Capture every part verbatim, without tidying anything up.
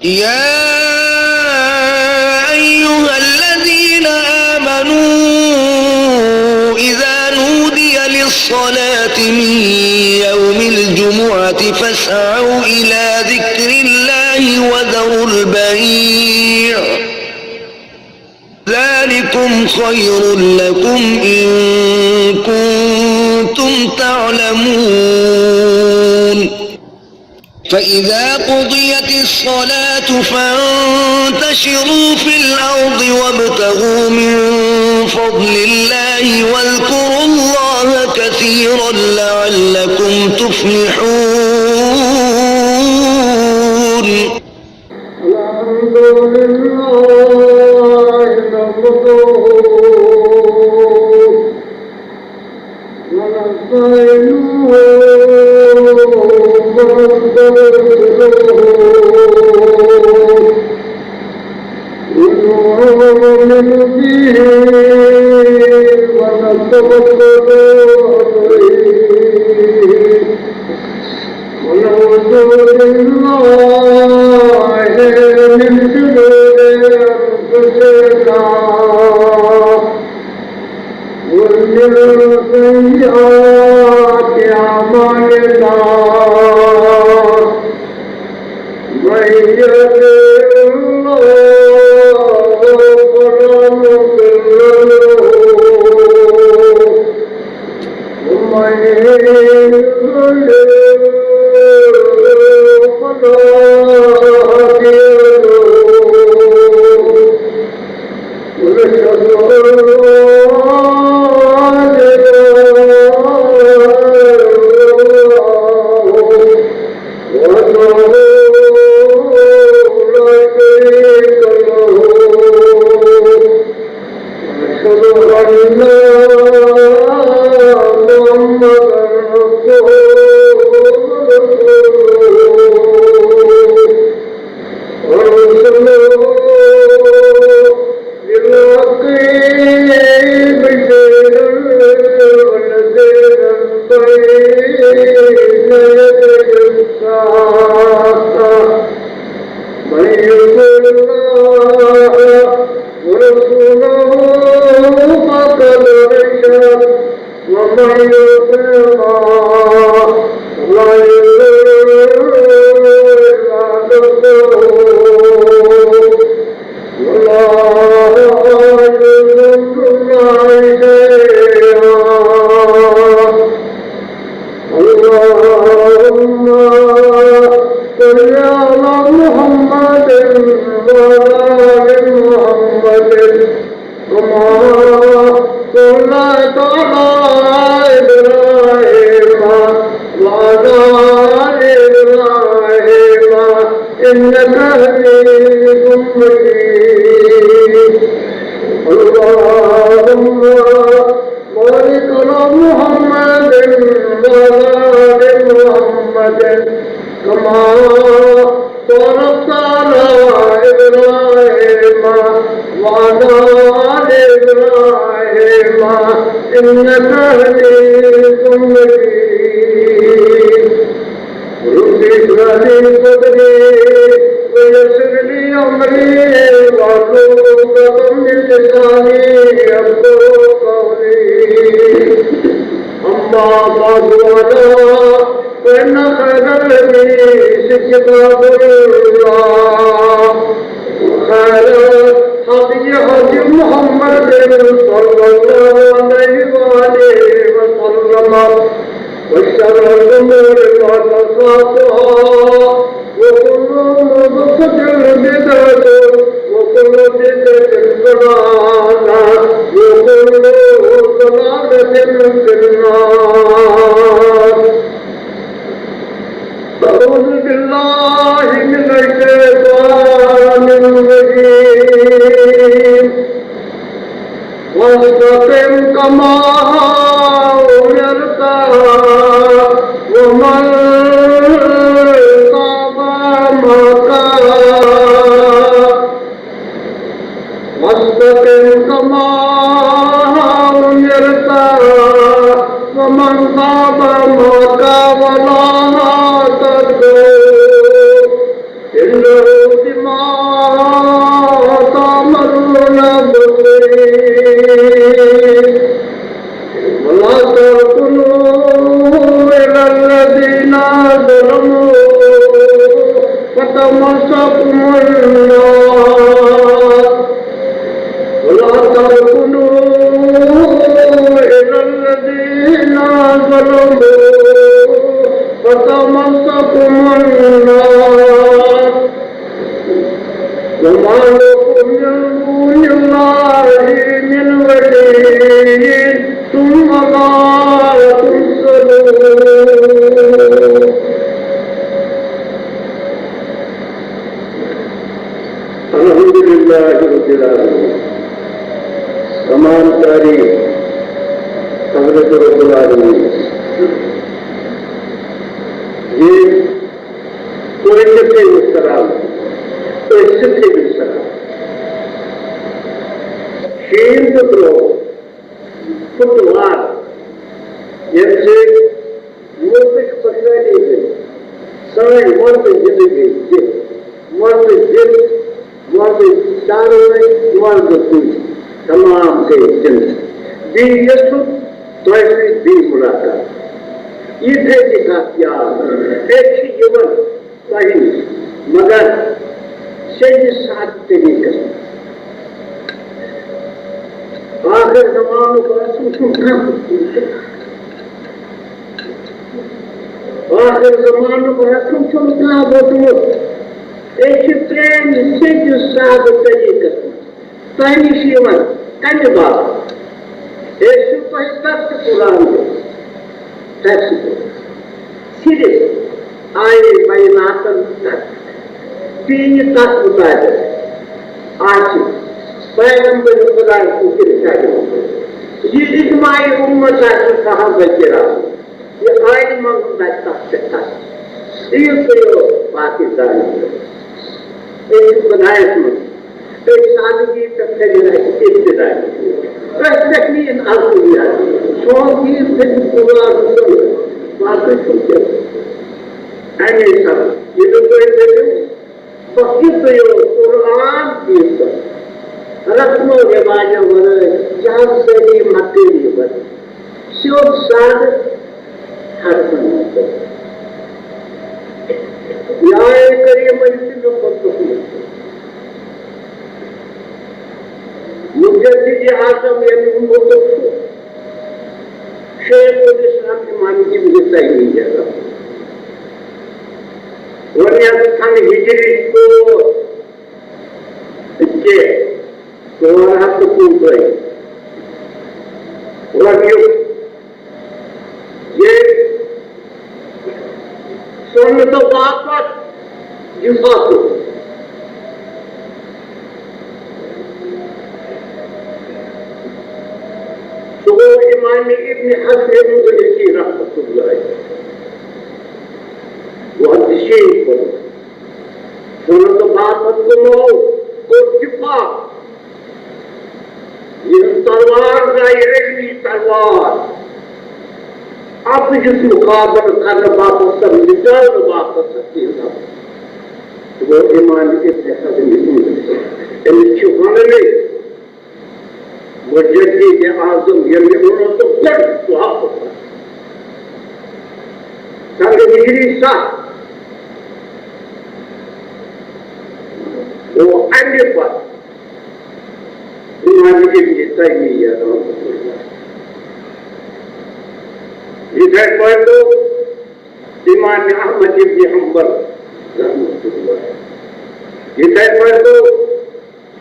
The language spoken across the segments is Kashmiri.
يا أيها الذين آمنوا إذا نودي للصلاة من يوم الجمعة فاسعوا إلى ذكر الله وذروا البيع، ذلكم خير لكم إن كنتم تعلمون. فإذا قضيت الصلاة فانتشروا في الأرض وابتغوا من فضل الله واذكروا الله كثيرا لعلكم تفلحون. الحمد لله نحمده ونستعينه ونستغفره ونؤمن به ونتوكل عليه ونعوذ بالله من شرور أنفسنا ومن سيئات أعمالنا. من يهده الله فلا مضل له ومن يضلل فلا هادي له. ونشهد أن لا إله إلا الله وحده لا شريك له. ونشهد أن محمدا عبده ورسوله. ورسله بالحق بشيرا ونذيرا بين يدي الساعة. من يطع الله ورسوله فقد رشد، ومن يطع الله فلا يضر إلا نفسه، والله عزيز ذو انتقام. اللهم صل على محمد وعلى آل محمد كما صليت على إبراهيم وعلى آل إبراهيم إنك حميد مجيد. اللهم بارك على محمد وعلى آل محمد كما باركت على إبراهيم وعلى آل إبراهيم إنك حميد مجيد. رب اشرح لي صدري ويسر لي أمري واحلل عقدة من لساني يفقهوا قولي. أما بعد، فإن خير الحديث كتاب الله، وخير الهدي هدي محمد صلى الله عليه وآله وسلم، وشر الأمور محدثاتها، وكل محدثة بدعة، وكل بدعة ضلالة، وكل ضلالة في النار. أعوذ بالله من الشيطان الرجيم. واستقم كما أمرت ومن تاب معك. واستقم كما أمرت ومن تاب معك ولا تطغوا إنه بما تعملون بصير. ولا تركنوا إلى الذين ظلموا فتمسكم النار. ولا تركنوا إلى الذين ظلموا فتمسكم النار. وما لكم من دون الله من ولي ثم لا تنصرون. الحمد لله رب العالمين. تمام تعریف حضرت رب العالمین. یہ کوئی سے مستراب، کوئی سے مستراب. شین تو ترو، فٹوار، ییٚمہِ سۭتۍ مُلکٕچ خۄشحٲلی گٔے، سٲنۍ مُلکٕچ زِندگی دِتھ، مُلکٕچ دِتھ، مُلکٕچ چاروٲے، مُلکٕچ تُج، تمام گٔے زِندٕ۔ بیٚیہِ یَژھُن تۄہہِ سۭتۍ بیٚیہِ مُلاقات۔ یہِ تھٲیِو کَتھ یاد، بیٚیہِ چھِ یِوان تۄہہِ نِش، مگر سیٚدِ سادٕ طریٖقَس منٛز۔ ٲخر زمانُک آسُن چھُنہٕ کانٛہہ، ٲخر زمانُک آسُن چھُنہٕ کانٛہہ ووٚتمُت۔ أسۍ چھِ پرٛانہِ سیٚدِ سادٕ طریٖقَس منٛز۔ تۄہہِ نِش یِوان کَمہِ باپتھ؟ أسۍ چھِ تۄہہِ درسِ قرآن دِوان۔ درسِ قرآن۔ صرف آیے بیناتن تک بیٚیہِ تَتھ مُطابِق آسہِ پیغمبر خدا سُنٛد ارشاد۔ یہِ اجماع امت آسہِ صحابہ کرام۔ یہِ عالمن ہُنٛد آسہِ تَتھ پٮ۪ٹھ تَتھ۔ یہِ کٔرِو باقٕے زانٕنۍ۔ أسۍ چھِ خۄدایَس منٛز۔ أسۍ سادگی پٮ۪ٹھ کٔرِو اَسہِ ابتدا۔ أسۍ پٮ۪ٹھ نہٕ یِن الکُنیا۔ سون دین تھٲوِو پوٗرٕ آسُن۔ باقٕے چھُنہٕ کینٛہہ۔ اَمے سبب ییٚلہِ تُہۍ دٔپِو، تۄہہِ تُہۍ اوس قرآن پیٖسُن، رسم و رواجو ورٲے، جہاز سٲری مکٲنی ورٲے، سیوٚد سادٕ حرفن منٛز۔ یہِ آیہِ کریٖمہ یُس تہِ مےٚ پوٚرمُت چھُ۔ مجدد اعظم ییٚمہِ اُمتُک چھُ، شیخ الاسلام امام ابن تیمیہ۔ گۄڈٕنیتھ تھن ہجری ژور تہٕ ژور ہتھ تہٕ کُنتٲجی۔ گۄڈٕنیُک، یہِ سُنتہٕ باپتھ دِفاع کوٚر۔ سُہ گوٚو امام ابن حزم اندلسی رحمۃ اللہ۔ محدثین کوٚر۔ سُنتہٕ باپتھ کٕمو کوٚر دِفاع؟ یِم تلوار گٔے علمی تلوار، اَتھ یُس مُقابلہٕ کرنہٕ باپتھ سۄ مِٹاونہٕ باپتھ سۄ چیٖز آو۔ سُہ گوٚو امام ابن حزم۔ أمِس چھِ وَننٕے مجدد اعظم، ییٚمہِ ووٚنُن تہٕ گۄڈٕ دُعا کوٚر۔ سنگ ہجری ستھ۔ گوٚو اَمہِ پتہٕ امام ابن تیمیہ رحمۃ اللہ۔ یِتھے پٲٹھۍ گوٚو امام احمد ابن حنبل رحمۃ اللہ۔ یِتھے پٲٹھۍ گوٚو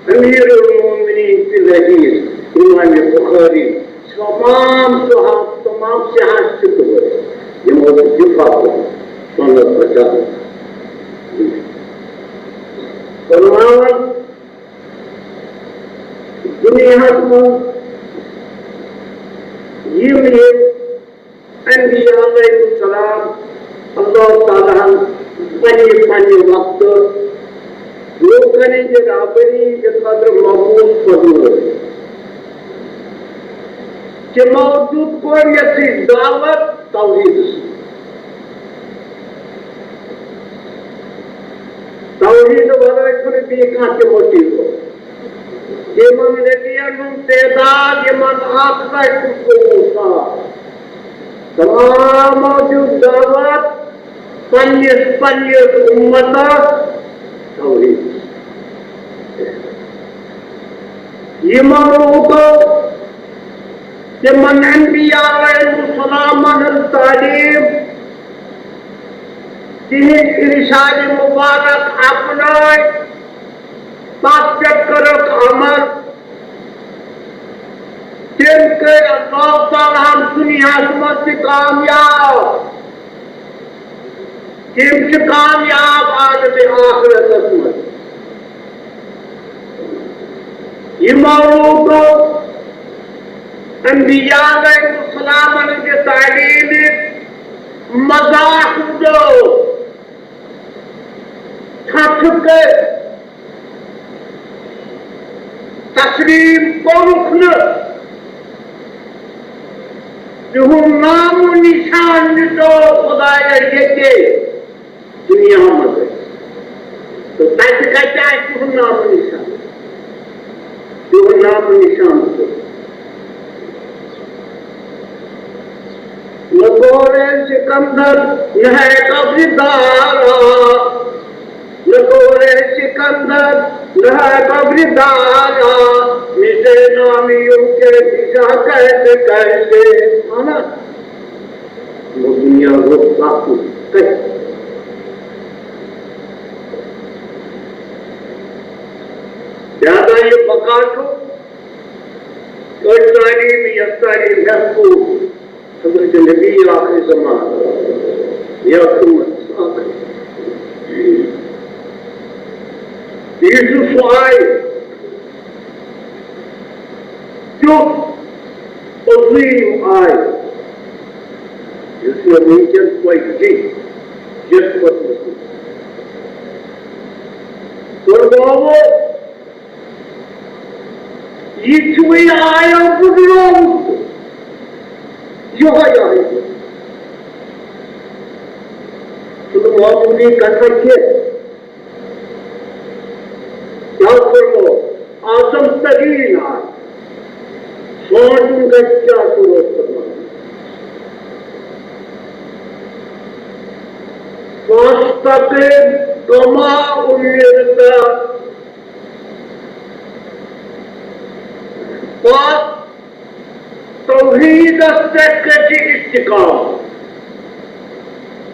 امیر المومنین فی الحدیث امام بخاری، تمام صحابہ، تمام صحابہ چھِ تور یِمو دِفاع کوٚر، سُنت بچاونہٕ۔ فرماوان دُنیاہَس منٛز یِم یِم انبیاء علیہ السلام اللہ تعالیٰ ہن پننہِ پننہِ وقتہٕ لوٗکن ہٕنٛدِ رہبری ہٕنٛدِ خٲطرٕ مبعوث کوٚرمُت، تِمو دیُت گۄڈٕنیتھٕے دعوت توحیٖدس۔ توحیٖد ورٲے چھُنہٕ بیٚیہِ کانٛہہ تہِ موٹیو۔ یِمن نبین ہُنٛد تعداد، یِمن اکھ لچھ تہٕ ژوٚوُہ ساس، تمامو دیُت دعوت پننِس، پننِس اُمتس توحیٖد۔ یِمو لوٗکو تِمن انبیاء علیہ السلامن ہٕنٛز تعلیٖم، تِہنٛدۍ ارشاد مبارک اپنٲوۍ، تتھ پٮ۪ٹھ کٔرٕکھ عمل۔ تِم کٔرۍ اللہ تعالیٰ ہن دُنیاہس منٛز تہِ کامیاب۔ تِم چھِ کامیاب عالمِ آخرتس منٛز۔ یِمو لوٗکو انبیاء علیہ السلامن ہٕنٛدِ تعلیٖمہِ مذاق اُڑٲو، ٹھٹھٕ کٔرۍ، تسلیٖم کوٚرُکھ نہٕ، تِہُنٛد نام و نِشان مِٹوو خۄدایا ییٚتے دُنیا منٛزٕے۔ تہٕ تَتہِ کَتہِ آسہِ تِہُنٛد نام و نِشان؟ تِہُنٛد نام و نِشان مِٹوو۔ نہ کوڑے سکندر نہ ہے قبر دارا، نہ کوڑے سکندر نہ ہے قبر دارا، مٹے نام یوں کے نشاں کیسے کیسے۔ ہے نا؟ وہ دنیا رخ باقی کیسے؟ لہذا یہ بقا چھُ، أتھۍ تعلیٖم، یَتھ تعلیٖم ہٮ۪تھ کوٚر حضرت نبی آخر زمان یا اُمت آخر۔ یہِ چھُ سُہ آیہِ، تیُتھ عظیٖم آیہِ، یُس مےٚ وٕنکٮ۪ن تۄہہِ دِتھ یَتھ خۄدمَس منٛز۔ فرماوو، یہِ چھُ وۄنۍ آیو بُزرگ، یِہوٚے آیہِ۔ سُہ نہٕ معموٗلی کَتھا کینٛہہ۔ کیٛاہ فرمو؟ اعظم تریٖن آیہِ۔ سونٛچُن گژھِ کیٛاہ چھُ روز فرماوان۔ فاستقم کما اُمرت۔ پتھ توحیٖدس پٮ۪ٹھ کٔرۍ زِ استقامت۔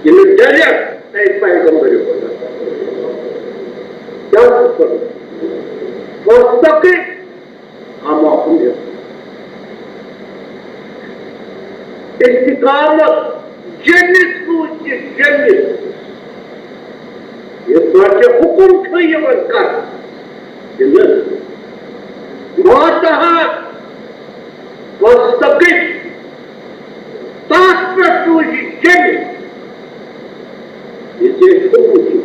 ییٚلہِ direct تۄہہِ پیغمبر ووٚن۔ کیٛاہ چھُ فرماوان؟ فاستقم کما اُمرت۔ استقامت جٔمِتھ روٗزِتھ، جٔمِتھ۔ یہِ تۄہہِ حُکُم چھُ یِوان کرنہٕ۔ یہِ نہٕ۔ ماتحت فاستقم۔ تَتھ پٮ۪ٹھ روٗزِتھ جٔمِتھ۔ یہِ تہِ حُکُم چھُ۔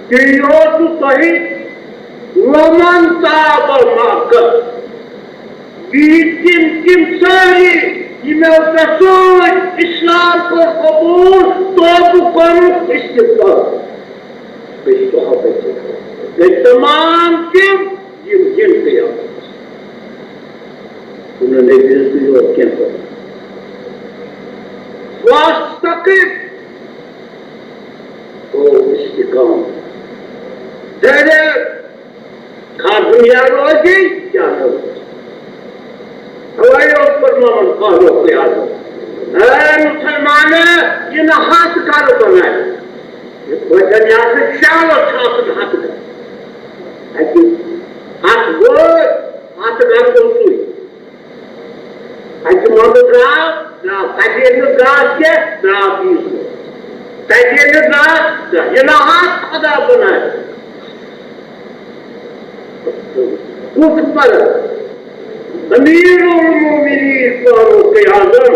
تہِ یوت تۄہہِ وَمَن تاب معک۔ بیٚیہِ تِم، تِم سٲری یِمو تۄہہِ سۭتۍ اِسلام کوٚر قبوٗل، توبہٕ کوٚرُکھ، استغفار۔ بیٚیہِ صحابہ کرام۔ گٔے تمام تِم یِم یِن قیامتس۔ تِمن نبی سٕے یوت کینٛہہ کوٚر۔ فاستقم۔ گوٚو استقامت۔ Direct۔ کانٛہہ دُنیا روزی، کیٛاہ نہٕ روزی۔ اَوَے اوس فرماوان فاروق اعظم، اے مُسلمانہٕ، یہِ نہٕ ہتھ گرٕ بناوِ۔ یِتھ پٲٹھۍ یہِ ہسا شالس چھُ آسان ہتھ گرٕ۔ اَتہِ ہتھ وٲرۍ، ہتھ گرٕ اوسُے۔ اَتہِ منٛزٕ درٛاو، درٛاو۔ تَتہِ ییٚلہِ نہٕ درٛاو کینٛہہ، درٛاو بیٚیِس منٛز۔ تَتہِ ییٚلہِ نہٕ درٛاو، درٛاو۔ یہِ نہ حظ خۄدا بَناوِ۔ کُس پَرٕ؟ أمیٖر المومنیٖن فاروق اعظم۔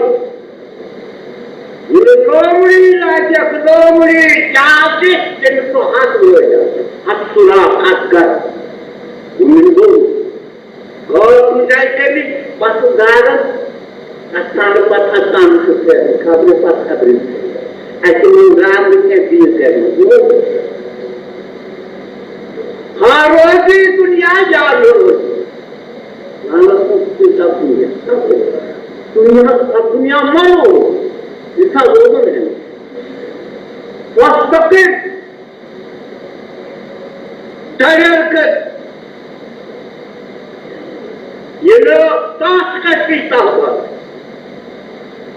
ییٚلہِ لومڑی لَگٮ۪کھ، لومڑی کیٛاہ چھِ؟ تٔمِس چھُ ہَتھ وٲرۍ آسان۔ ہَتھ سُراخ، ہَتھ گَر۔ وۄنۍ گوٚو۔ غٲر کُنہِ جایہِ کٔرمٕتۍ پَتہٕ زارَن، اَستانہٕ پَتہٕ اَستانہٕ چھُ پھیران، خبرِ پَتہٕ خبرِ چھُ پھیران۔ رام نے کیا دین کرنا؟ ہاں، روزی دنیا جا روزی۔ لعنت تھی سب دنیا، سب دنیا۔ دنیا، سب دنیا مرو، اتھا روزو ہے۔ واستقم، ڈرل کر، یہ لو تاس کا پیتا ہوا۔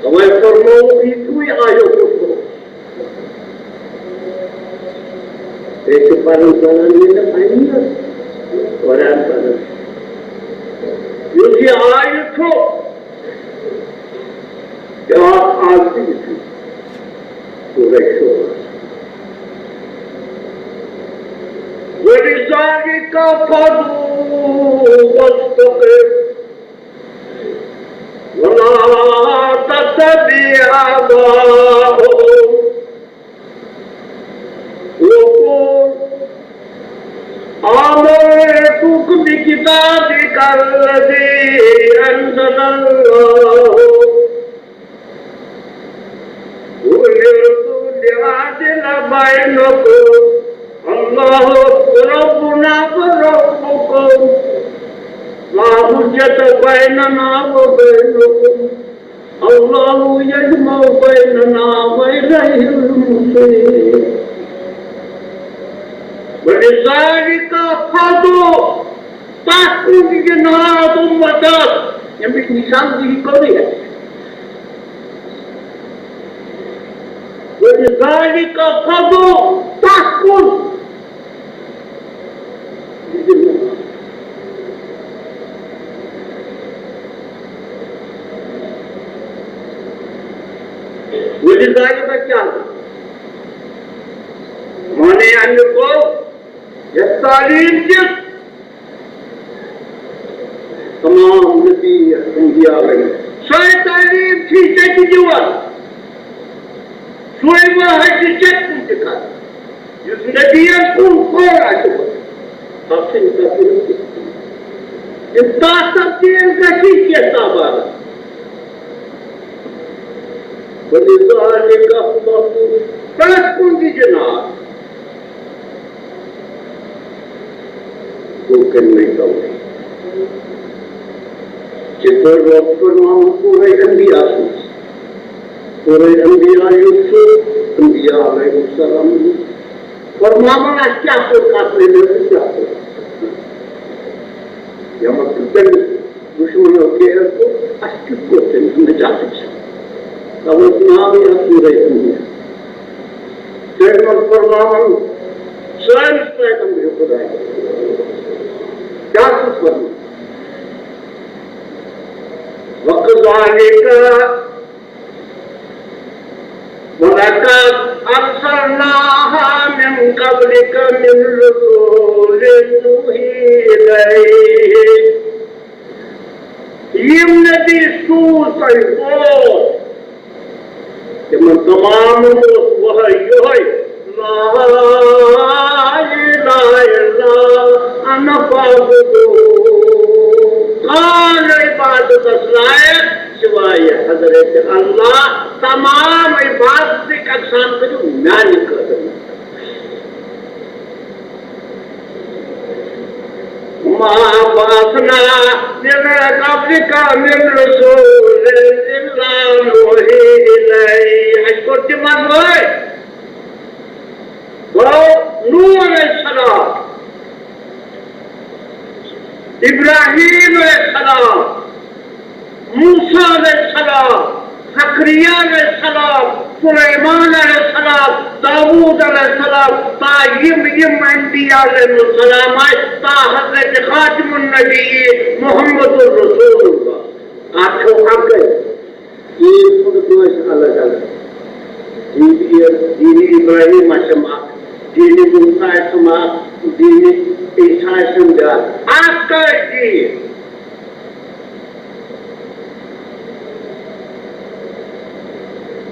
ہمیں فرماؤ، یہ تو یہ آیو کو۔ بیٚیہِ چھِ پَنُن پَنُن یہِ نہٕ پَنٕنۍ یوت قرآن پَرُن۔ یُس یہِ آیہِ چھُ، بیٛاکھ آز تہِ یِتھُے سورہ شورا۔ ولذلك فادع واستقم ولا تتبع أهواءهم وقل آمنت بكتابك الذي أنزل الله أمرت لأعدل بينكم الله ربنا وربكم لا حجة بيننا وبينكم الله يجمع بيننا وإليه المصير. ولذلك فادع، تَتھ کُن دِژ ناد اُمتس، ییٚمِچ نِشاندِہی کٔرٕے اَسہِ۔ ولذلك فادع، تَتھ کُن۔ ولذلك کیا؟ معنی اَمیُک گوٚو، یۄس تعلیٖم دِژ تمام نبی انبیاء علیہ، سۄے تعلیٖم چھِ ژےٚ تہِ دِوان، سۄے وٲحد چھِ ژےٚ کُن تہِ کران۔ یُس نبیَن کُن پھٔر آسہِ، تَتھ چھِ نہٕ تَتھ تِم تَتھ تَتھ تیز گژھِ کینٛہہ تَبارَک۔ ولذلك فادع، پرٛٮ۪تھ کُنہِ دِ جناب۔ گوٚو کٔرِو یہِ توبہٕ۔ یِتھ پٲٹھۍ رۄب فرماوان سورہ انبیاء منٛز۔ سورہ انبیاء یُس چھُ، انبیاء علیہ السلام فرماوان اَسہِ کیٛاہ کوٚر کَتھ نبیَس تہٕ کیٛاہ کوٚر۔ یا مطلب تٔمِس دُشمنو کیٛاہ کوٚر، اَسہِ کیُتھ کوٚر تٔمِس نجاتٕچ۔ تَوَے چھُ ناوٕے اَتھ سورہ انبیاء۔ تٔمۍ اوس فرماوان سٲنِس پیغمبر خۄداے کیٛاہ چھُس فرماوان؟ وَكَذَلِكَ وَلَقَدْ أَرْسَلْنَا مِنْ قَبْلِكَ مِنْ رُسُلِنَا نُوحِي إِلَيْهِمْ۔ یِم نبی سوٗز تۄہہِ برونٛٹھ، تِمن تمامن اوس وحی یِہوٚے، لا الہ الا انا فاعبدون۔ کانٛہہ نہٕ عبادتس لایق سوائے حضرت اللہ۔ تمام عبادتٕکۍ اقسام کٔرِو میانہِ خٲطرٕ۔ وما بعثنا من قبلك من رسول إلا نوحي إليه۔ اَسہِ کوٚر تِمن وٲے۔ گوٚو نوح علیہ السلام، ابراہیم علیہ السلام، موسیٰ علیہ السلام، زکریا علیہ السلام، سلیمان علیہ السلام، داوود علیہ السلام، تا یِم یِم انبیاء علیہ السلام آے، تا حضرت خاتم النبیین محمد الرسول اللہ۔ اَتھ چھو اَکٕے۔ دین چھُنہٕ کٲنٛسہِ الگ الگ۔ دین، دین ابراہیم آسٮ۪م اکھ، دین موسیٰ آسٮ۪م اکھ، دین عیسیٰ آسٮ۪م بیٛاکھ۔ اَکٕے دین۔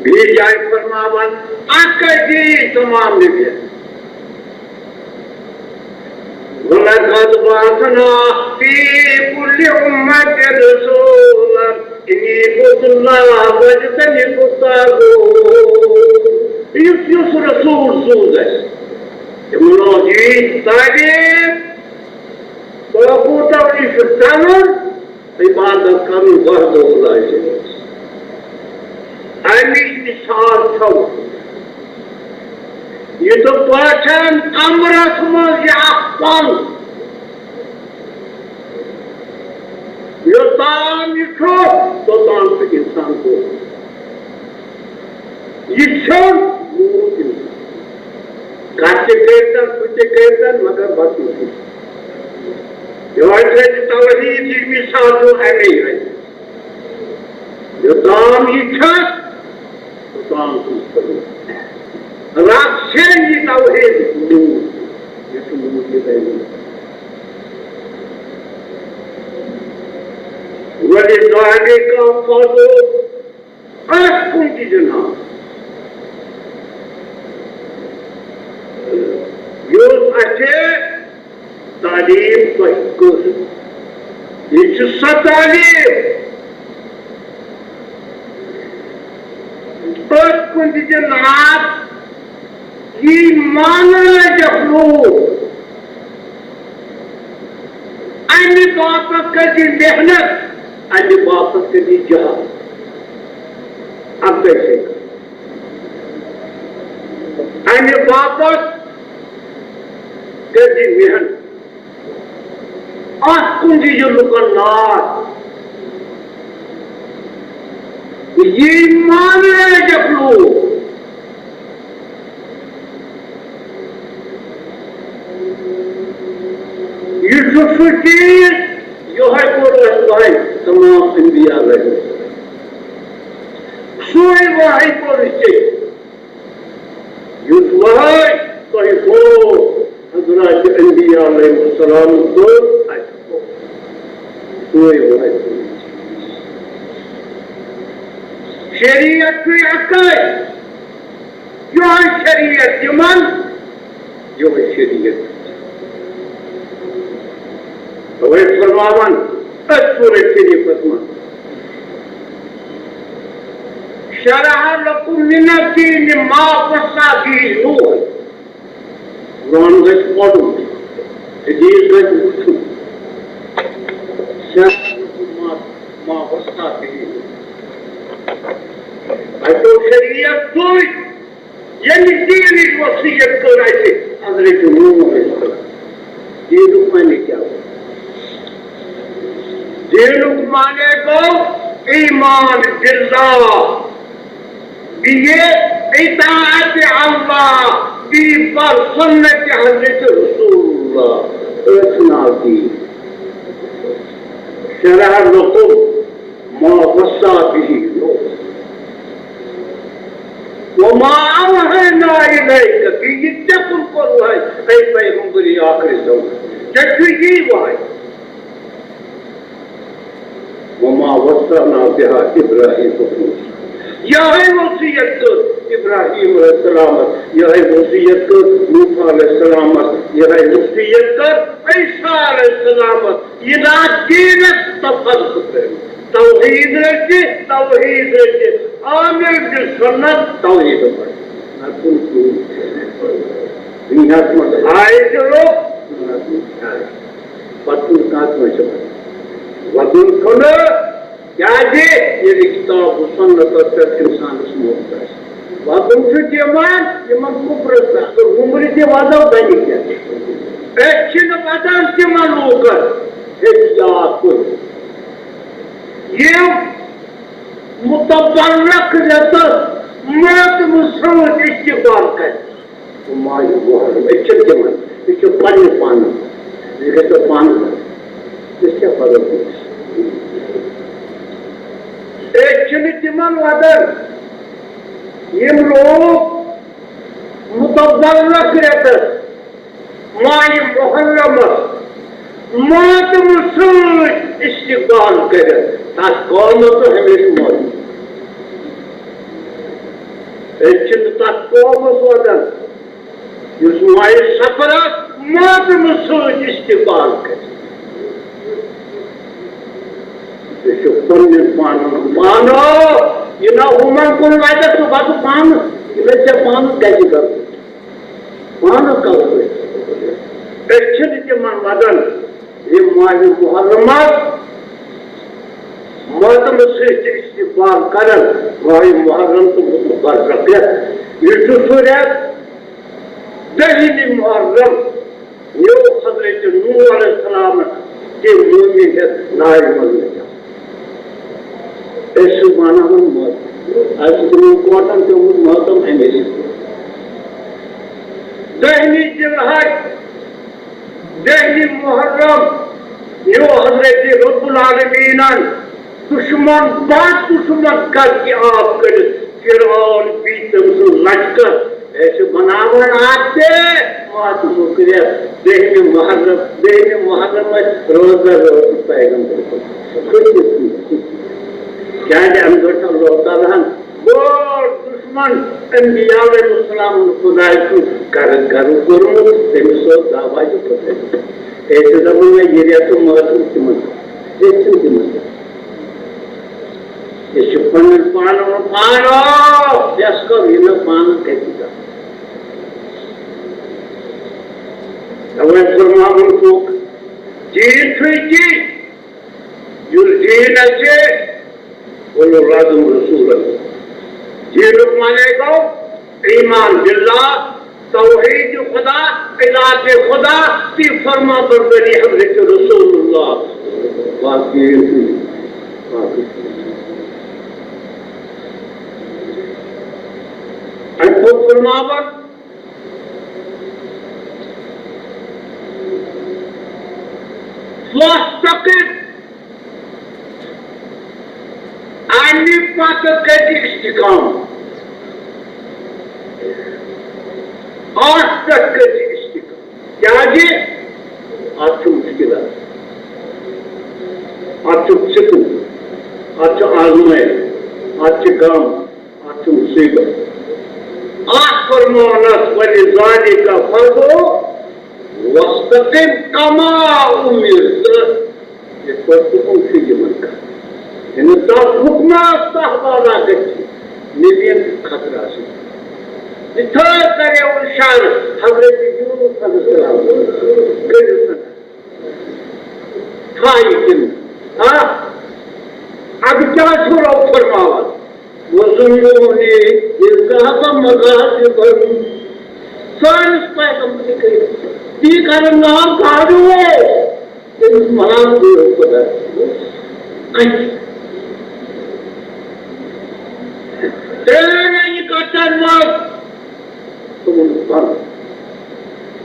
بیٚیہِ جایہِ فرماوان، اَکٕے دین تمام نبیَن۔ وَلَقَدْ بَعَثْنَا فِي كُلِّ أُمَّةٍ رَسُولًا أَنِ اعْبُدُوا اللَّهَ وَاجْتَنِبُوا الطَّاغُوتَ۔ یُس سوز اَسہِ۔ تِمن اوس یی تعلیٖم، تہٕ کوٗتاہ یہِ چھُ ژَلُن، عبادت کرُن وحدہ لا شریک۔ اَمِچ مثال چھَو، یِتھ پٲٹھۍ کمرس منٛز یہِ اکھ پل، یوٚتام یہِ چھُ، توٚتام چھُ انسان گوٚمُت۔ یہِ چھُ موٗد انسان۔ کتھ تہِ کٔرۍتن، سُہ تہِ کٔرۍتن، مگر بس یہِ چھُ۔ یِہوٚے تھٲیزِ توحیٖدٕچ مثال چھُ اَمے آیہِ۔ یوٚتام یہِ چھُ، توٚتام چھُ سُہ۔ رب سٕنٛدِ توحیٖد موٗد، یہِ چھُ موٗد یہِ دٔلیٖل۔ ولذلک فضل، پرٛٮ۪تھ کُنہِ چیٖزٕ ناو۔ یُس اَسہِ تعلیٖم تۄہہِ کٔر، یہِ چھِ سۄ تعلیٖم، پرٛٮ۪تھ کُنہِ چیٖزٕ ناو۔ یی ماننہٕ لٔگِکھ لوٗکھ، اَمہِ باپتھ کٔرۍ زِ محنت، اَمہِ باپتھ کٔرۍ زِ جہاد۔ اَکُے چھُ۔ اَمہِ باپتھ کٔرۍ زِ محنت۔ اَتھ کُن دِیِو لُکَن نار۔ یہِ ماننہٕ لٔگِکھ لوٗکھ۔ یہِ چھُ سُہ چیٖز، یِہوٚے کوٚر اَسہِ وحی تمام انبیاء علیہ السلام۔ سُے وحی کوٚر أسۍ ژےٚ۔ یُس وحی تۄہہِ کوٚر حضرات انبیاء علیہ السلام کوٚر، اَسہِ کوٚر۔ سُے وحی کوٚر۔ شریعت چھُ اَکٕے۔ یِہوٚے شریعت یِمن، یِہوٚے شریعت۔ توے فرماوان أتھۍ سورہ شریفس منٛز، شرع لکم من الدین ما وصی بہ نوح۔ قرآن گژھِ پرُن، حدیث گژھِ وٕچھُن۔ شرع لکم ما، ما وصی بہ نوح۔ اَتہِ اوس شریعت سُے۔ ییٚمہِ دیٖنٕچ وصیت کٔر اَسہِ حضرت نوح علیہ السلام۔ دیٖنُک معنی کیٛاہ گوٚو؟ دیٖنُک معنی گوٚو ایمان باللہ، بیٚیہِ اطاعت اللہ، بیٚیہِ بر سنت حضرت رسول اللہ۔ أتھۍ ناو دیٖن۔ شرع لکم ما وصی بہ نوح وما اوحینا الیک، بیٚیہِ یہِ ژےٚ کُن کوٚر وحی، اے پیغمبر آخر زمان، ژےٚ چھُ یی وحی۔ وما وصینا بہا ابراہیم و موسیٰ، یہے وصیت کٔر ابراہیم علیہ السلامس، یہے وصیت کٔر موسیٰ علیہ السلامس، یہے وصیت کٔر عیسیٰ علیہ السلامس۔ یہِ نہ دیٖنس تفرق کٔرِتھ۔ توحیٖد رٔٹِتھ، توحیٖد رٔٹِتھ، عامل بالسنت توحیٖد پٲٹھۍ۔ نہ کُنہِ کُنہِ دُنیاہس منٛز آیہِ تہِ لوٚگ، نہ کُنہِ آیہِ۔ پتہٕ کُنہِ کانٛہہ کٲنٛسہِ وَنُن۔ وَدُن چھُنہٕ، کیٛازِ ییٚلہِ کِتاب و سُنتس پٮ۪ٹھ اِنسانس موت آسہِ۔ وَدُن چھُ تِمن، یِمن کُفرس پٮ۪ٹھ تہٕ وُمرِ تہِ وَدو بَنہِ کیٛاہ؟ أسۍ چھِنہٕ وَدان تِمن لوٗکن، ہیٚچھ یاد کٔرِو۔ یِم متبرک رٮ۪تس ماتمہٕ سۭتۍ استقبال کرِ۔ تہٕ ماہِ محرم، أسۍ چھِنہٕ تِمن، یہِ چھُ پننہِ پانہٕ، یہِ گژھِ پانہٕ، أسۍ کیٛاہ پگاہ کُنس؟ أسۍ چھِنہٕ تِمن وَدان، یِم لوٗکھ متبرک رٮ۪تس ماہِ محرمس ماتمہٕ سۭتۍ استقبال کٔرِتھ، تتھ قومس ہمیشہِ موجود۔ أسۍ چھِنہٕ تتھ قومس وَدان، یُس ماہِ صفرس ماتمہٕ سۭتۍ استقبال کرِ۔ یہِ چھُ پننٮ۪ن پانن ہُنٛد پانہٕ۔ یہِ نہ ہُمن کُن وَدَکھ تہٕ وَدٕ پانہٕ، یہِ نہ ژےٚ پانس گژھِ گژھُن۔ پانہٕ کَرو أسۍ۔ أسۍ چھِنہٕ تِمن وَدان یِم ماہِ محرمس ماتمہٕ سۭتۍ تہِ استقبال کران، ماہِ محرم تہٕ مُتبرکت۔ یہِ چھُ سُہ رٮ۪تھ، دٔہمہِ محرم، نیوٗ حضرت نوح علیہ السلام تہِ مومن ہٮ۪تھ نارِ منٛز نِجات۔ أسۍ چھِ مناوان ماتم۔ اَسہِ چھُ تِمن کوٹن پیوٚمُت ماتم اَمے سۭتۍ۔ دٔہمہِ ذی الحج، دٔہمہِ محرم، نیوٗ حضرت رب العالمیٖنن دُشمن، بد دُشمن قرض کہِ آب کٔڑِتھ فرعون بیٚیہِ تٔمۍ سُنٛد لشکر۔ أسۍ چھِ مناوان اَتھ تہِ ماتمُک رٮ۪تھ، دٔہمہِ محرم، دٔہمہِ محرم ٲسۍ روزدر روزمٕتۍ پیغمبر۔ کیٛازِ اَمہِ دۄہ چھُ اللہ تعالیٰ ہن بوٚڑ دُشمن انبیاء علیہ السلام خداے سُنٛد قرض قرض کوٚرمُت، تٔمِس اوس دعوا یہِ خداے۔ أسۍ چھِ دَپان، نہ، یہِ رٮ۪تھ تہٕ مٲرۍ تِمن، ییٚتہِ چھِنہٕ تِمن۔ أسۍ چھِ پَنٕنۍ پانہٕ ؤنۍ پانہٕ یَس کَرو، یہِ نہٕ پانہٕ کَتہِ کَرو۔ تَوَے فرماوُن چھُکھ، چیٖز چھُے تی، یُس دیٖن اَسہِ، اولو لازم رسولن۔ دیٖنُک معنی گوٚو ایمان باللہ، توحید خدا، اطاعت خدا، تہٕ فرما برداری حضرت رسول اللہ۔ باقی، باقی۔ اَمہِ پتہٕ فرماوان، واستقم، اَمہِ پتہٕ کٔرۍ استقامت۔ اَتھ پٮ۪ٹھ کٔرۍ استقامت۔ کیٛازِ؟ اَتھ چھُ مُشکِلات، اَتھ چھُ فتنہٕ، اَتھ چھُ آزمٲیِش، اَتھ چھُ غم، اَتھ چھُ مُصیٖبت۔ اَتھ فرماونَس وَلِذَٰلِکَ فَادْعُ وَاسْتَقِمْ کَمَا اُمِرْتَ۔ یِتھ پٲٹھۍ حُکُم چھُ یِمن کران۔ یعنی تَتھ حُکمَس تَتھ بالا گژھِ نبیَن خٲطرٕ آسُن۔ یِتھے کٔنۍ اوس شعر حضرت یونس علیہ السلام کٔرِتھ ژھاے کِنہٕ؟ آ، اَدٕ کیٛاہ چھُ رۄب فرماوان؟ وَظُنُّونِی اِذْ ذَهَبَ مُغَاضِبًا۔ سٲنِس پیغمبرس کٔرِتھ تی کرن ناو گاڈو۔ تٔمِس ملان گوٚو خۄدا۔ اَتہِ۔ ترٛٲوِن یہِ کَتٮ۪ن منٛز؟ تِمَن پَرُن۔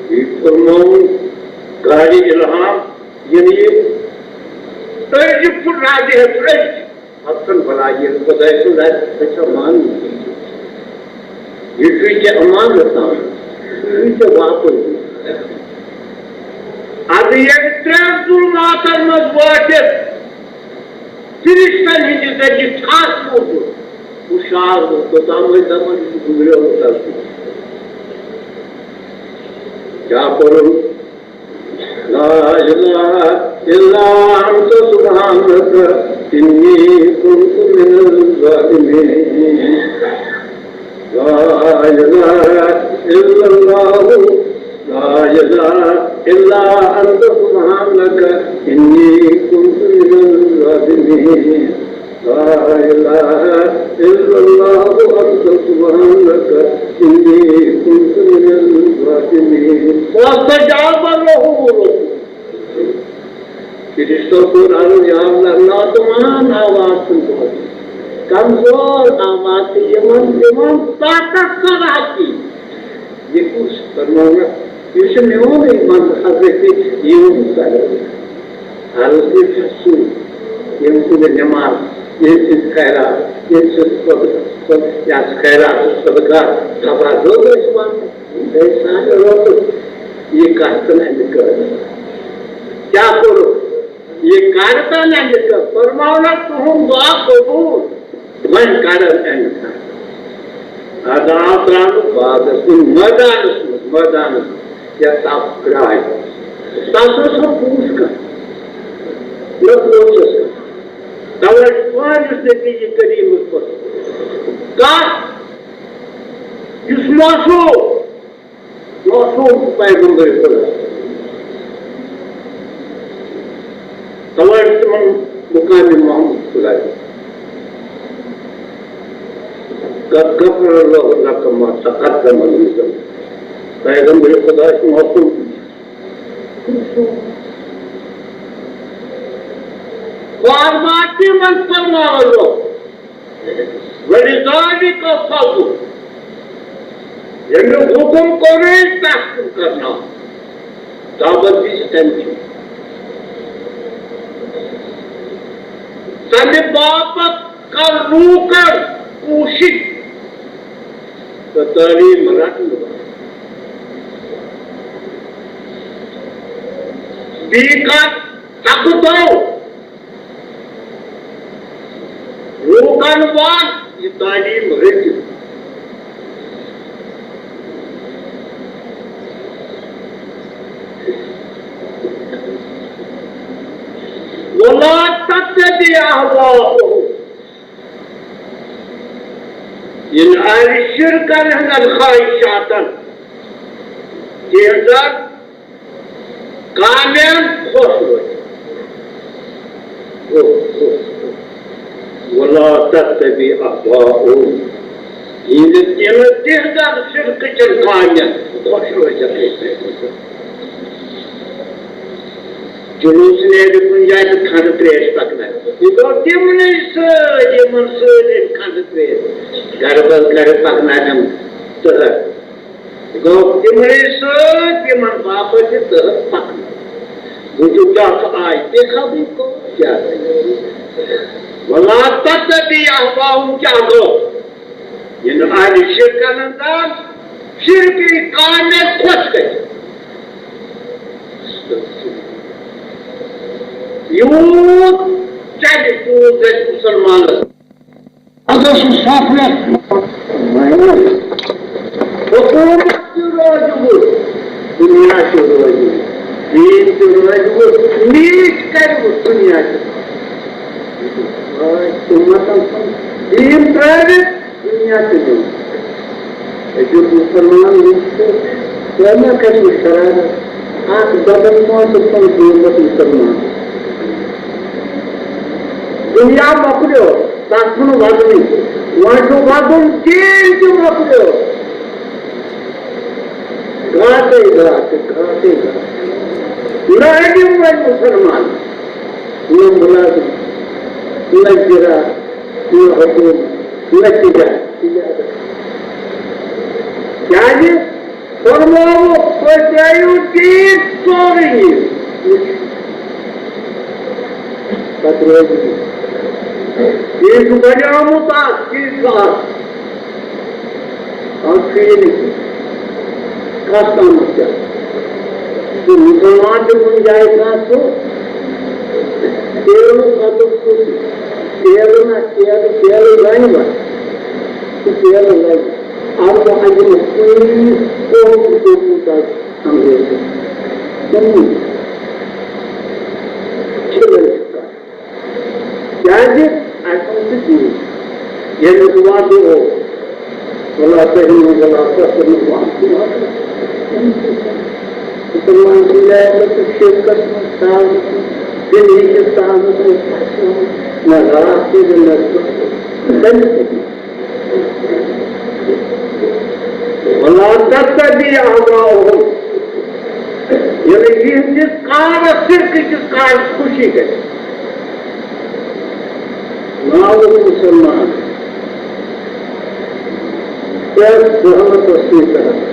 یہِ فرمووُن قاری الہام، یعنی یہِ أڑجہِ پھُٹ راجہِ ہٮ۪تھ أڑجہِ۔ اَتھ چھُنہٕ بَلاے، ییٚلہِ خۄداے سُنٛد آسہِ، سُہ چھا مانُن؟ یہِ چھُے ژےٚ اَمانَت تھاوُن، سُہ یی ژےٚ واپَس دِنہٕ۔ اَدٕ ییٚلہِ ترٛٮ۪ن ظُلماتَن منٛز وٲتِتھ فرشتَن ہٕنٛدِ ذٔریعہٕ چھَس بوٗزمُت، ہُشار گوٚو، توٚتام ٲسۍ دَپان، یہِ چھُ گُزریومُت اَز۔ کیٛاہ پوٚرُن؟ لا الہ الا انت سبحانک انی کنت من الظالمین۔ لا الہ الا اللہ، لا الہ الا انت سبحانک انی کنت من الظالمین۔ لا الہ الا اللہ انت سبحانک انی کنت من الظالمین۔ فاستجاب لہ ربہ۔ فرشتو کوٚر عرض، یا اللہ، ناتوان آواز چھُم بوزُن، کمزور آواز چھِ یِمن دِوان طاقت صلاحتی۔ یہِ کُس فرماونا؟ یہِ چھُ میونٕے بندٕ حضرت یوٗنس علیہ السلام۔ عرض کٔر سُے، ییٚمہِ سٕنٛز نٮ۪ماز، ییٚمہِ سٕنٛز خیرات، ییٚمہِ سٕنٛز صدقہٕ، یَتھ خیرات صدقات خبر گوٚو أسۍ وَنُن۔ بیٚیہِ سانہِ رۄبہٕ یہِ کَتھ تہٕ اَمہِ کٔر۔ کیٛاہ کوٚرُکھ؟ یہِ کَر تہٕ اَمہِ کٔر۔ فرماونا تُہُنٛد دُعا قبوٗل۔ وۄنۍ کَرن اَمہِ کَر۔ اَدٕ آو ترٛاونہٕ باغَس منٛز، مٲدانَس منٛز، مٲدانَس منٛز، یَتھ تَپھ درٛاے۔ تَس اوس نہٕ پوٗژھ کانٛہہ، نہ پوٚژھ اوس کانٛہہ۔ تَوَے چھُ پانہٕ یُس نبی کریٖمَس پٮ۪ٹھ کَتھ، یُس موصوٗف معصوم پیغمبر خدا۔ توے تِمن مقام محمد خداے۔ قد غفر اللہ لک ما تقدم من ذنبک۔ پیغمبر خدا چھُ معصوم۔ فرماتے من فرماوان لوگ۔ ولذالک فضل، ییٚمہِ حُکُم کوٚرُے تَس کُن کرناو، دعوت دِژ تَمہِ کِنۍ۔ تَمہِ باپتھ کر لوٗکن کوٗشِش تہٕ تعلیٖم رٹنہٕ باپتھ۔ بیٚیہِ کر تقدو لوٗکن وَن یہِ تعلیٖم رٔٹِو۔ وَلَا تَتَّبِعْ أَهْوَاءَهُمْ۔ یِنہٕ اہلِ شرکن ہٕنٛدٮ۪ن خواہشاتن، تِہنٛزن کامٮ۪ن خۄش روزِ۔ وَلَا تَتَّبِعْ أَهْوَاءَهُمْ۔ یِنہٕ تِم تِہنٛزن شرکہٕ چٮ۪ن کامٮ۪ن خۄش روزِ۔ جلوٗس نیرِ کُنہِ جایہِ تہٕ کھنٛڈٕ ترٛیش پکناوِ۔ یہِ گوٚو تِمنٕے سۭتۍ، یِمن سۭتۍ أمۍ کھنٛڈٕ ترٛیش گرٕ بدل گرٕ پکناوٮ۪ن تہٕ گوٚو تِمنٕے سۭتۍ، یِمن باپتھ یہِ تہٕ پکنٲو۔ وجوٗد کیٛاہ چھُ؟ آے بے خبری کو کیٛاہ؟ وَلَا تَتَّبِعْ أَهْوَاءَهُمْ کیٛاہ گوٚو؟ یِنہٕ اہلِ شرکن ہٕنٛدٮ۪ن شرکی کامٮ۪ن خۄش گژھِ۔ یوٗت چلہِ، تیوٗت گژھِ مُسلمانس۔ اگر سُہ صفرس حکوٗمت تہِ روزِ وُژھ، دُنیا تہِ روزِ وُژھ، دیٖن تہِ روزِ وُژھ، نیٖچ کرِ وُژھ، دُنیا تہِ۔ آے حکوٗمتن سُنٛد دیٖن ترٛٲوِتھ، دُنیا تہِ نیوٗ۔ أکِس مُسلمان وٕچھ تہٕ کٲمہ کشمیر شرارت۔ اکھ بدن پانٛژھ ساس پانٛژھ ساس مُسلمان۔ دُنیا مۄکلیو، تَتھ چھُنہٕ وزنٕے۔ وۄنۍ چھُ وزُن، دیٖن تہِ مۄکلیو۔ گاٹے گاٹہٕ، گاٹے گاٹہٕ۔ نہ أنِم وۄنۍ مُسلمان، نہ مُلازِم، نہ زِراعت، نہ حکوٗمت، نہ تِجارت۔ تِجارت۔ کیٛازِ؟ فرمووُکھ، تُہۍ ترٛٲیِو چیٖز سورُے یہِ۔ پتہٕ روزِ یہِ۔ یہِ چھُ بنیومُت اکھ چیٖز اکھ۔ اکھ فیٖلِنٛگ۔ کَتھ تامَتھ کیٛاہ؟ سُہ مُسلمان تہِ کُنہِ جایہِ کانٛہہ سُہ تیلہٕ پَتہٕ سُہ تیلہٕ نہ تیلہٕ، تیلہٕ زانہِ وَ۔ سُہ تیلہٕ لَگہِ۔ اَمہِ دۄہ اَنہِ مےٚ کُنہِ قومُک کوٚرمُت آز انگریزن۔ کُنہِ چھِ لٔڑکہٕ کَتھ۔ کیٛازِ؟ اَسہِ اوس نہٕ دیٖن۔ ییٚمیُک وعدٕ اوس، وَلَا تَهِنُوا وَلَا تَحْزَنُوا وَأَنتُمُ الْأَعْلَوْنَ۔ مُسلمان سٕنٛدِ آیہِ لٔڑکہٕ شِرکَس منٛز، تاوَس منٛز، دُنیہٕکِس تاوَس منٛز، نہ راتھ کُنہِ، نہ دۄہَس کُنہِ۔ وَلَا تَتَّبِعْ أَهْوَاءَهُمْ۔ ییٚلہِ یِہنٛدِس کارس، شرکہٕ کِس کارس خوشی گژھِ۔ ناوُک مُسلمان۔ پرٛٮ۪تھ زہانتس سۭتۍ کران۔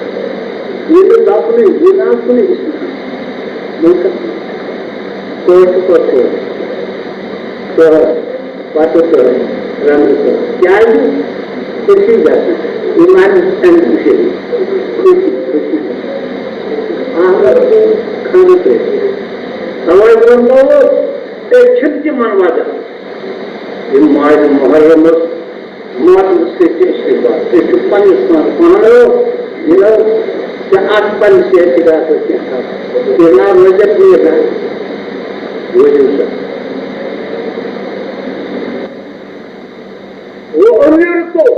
ییٚلہِ لفظٕے یہِ نہ کُنہِ اِسلام۔ وۄنۍ کَتھ؟ کٲشُر پٲٹھۍ کٲشُر۔ کٲشُر۔ پتہٕ تہٕ رنٛگہٕ تہٕ۔ کیٛازِ؟ خوشی گژھِ۔ ایمان اَمہِ خوشی۔ خوشی، خوشی۔ احمد چھُ خانہٕ پٮ۪ٹھ۔ تَوَے ووٚنمو، أسۍ چھِنہٕ تِمن وَدان۔ یِم ماہِ محرمس ماتمس سۭتۍ تہِ چھِ یِوان۔ أسۍ چھِ پننِس پانس پانہٕ یِنو تہٕ اَتھ پننِس اعتقادس کینٛہہ کران۔ جناب رجب میٖر وٲتِو سا۔ وَأُمِرْتُ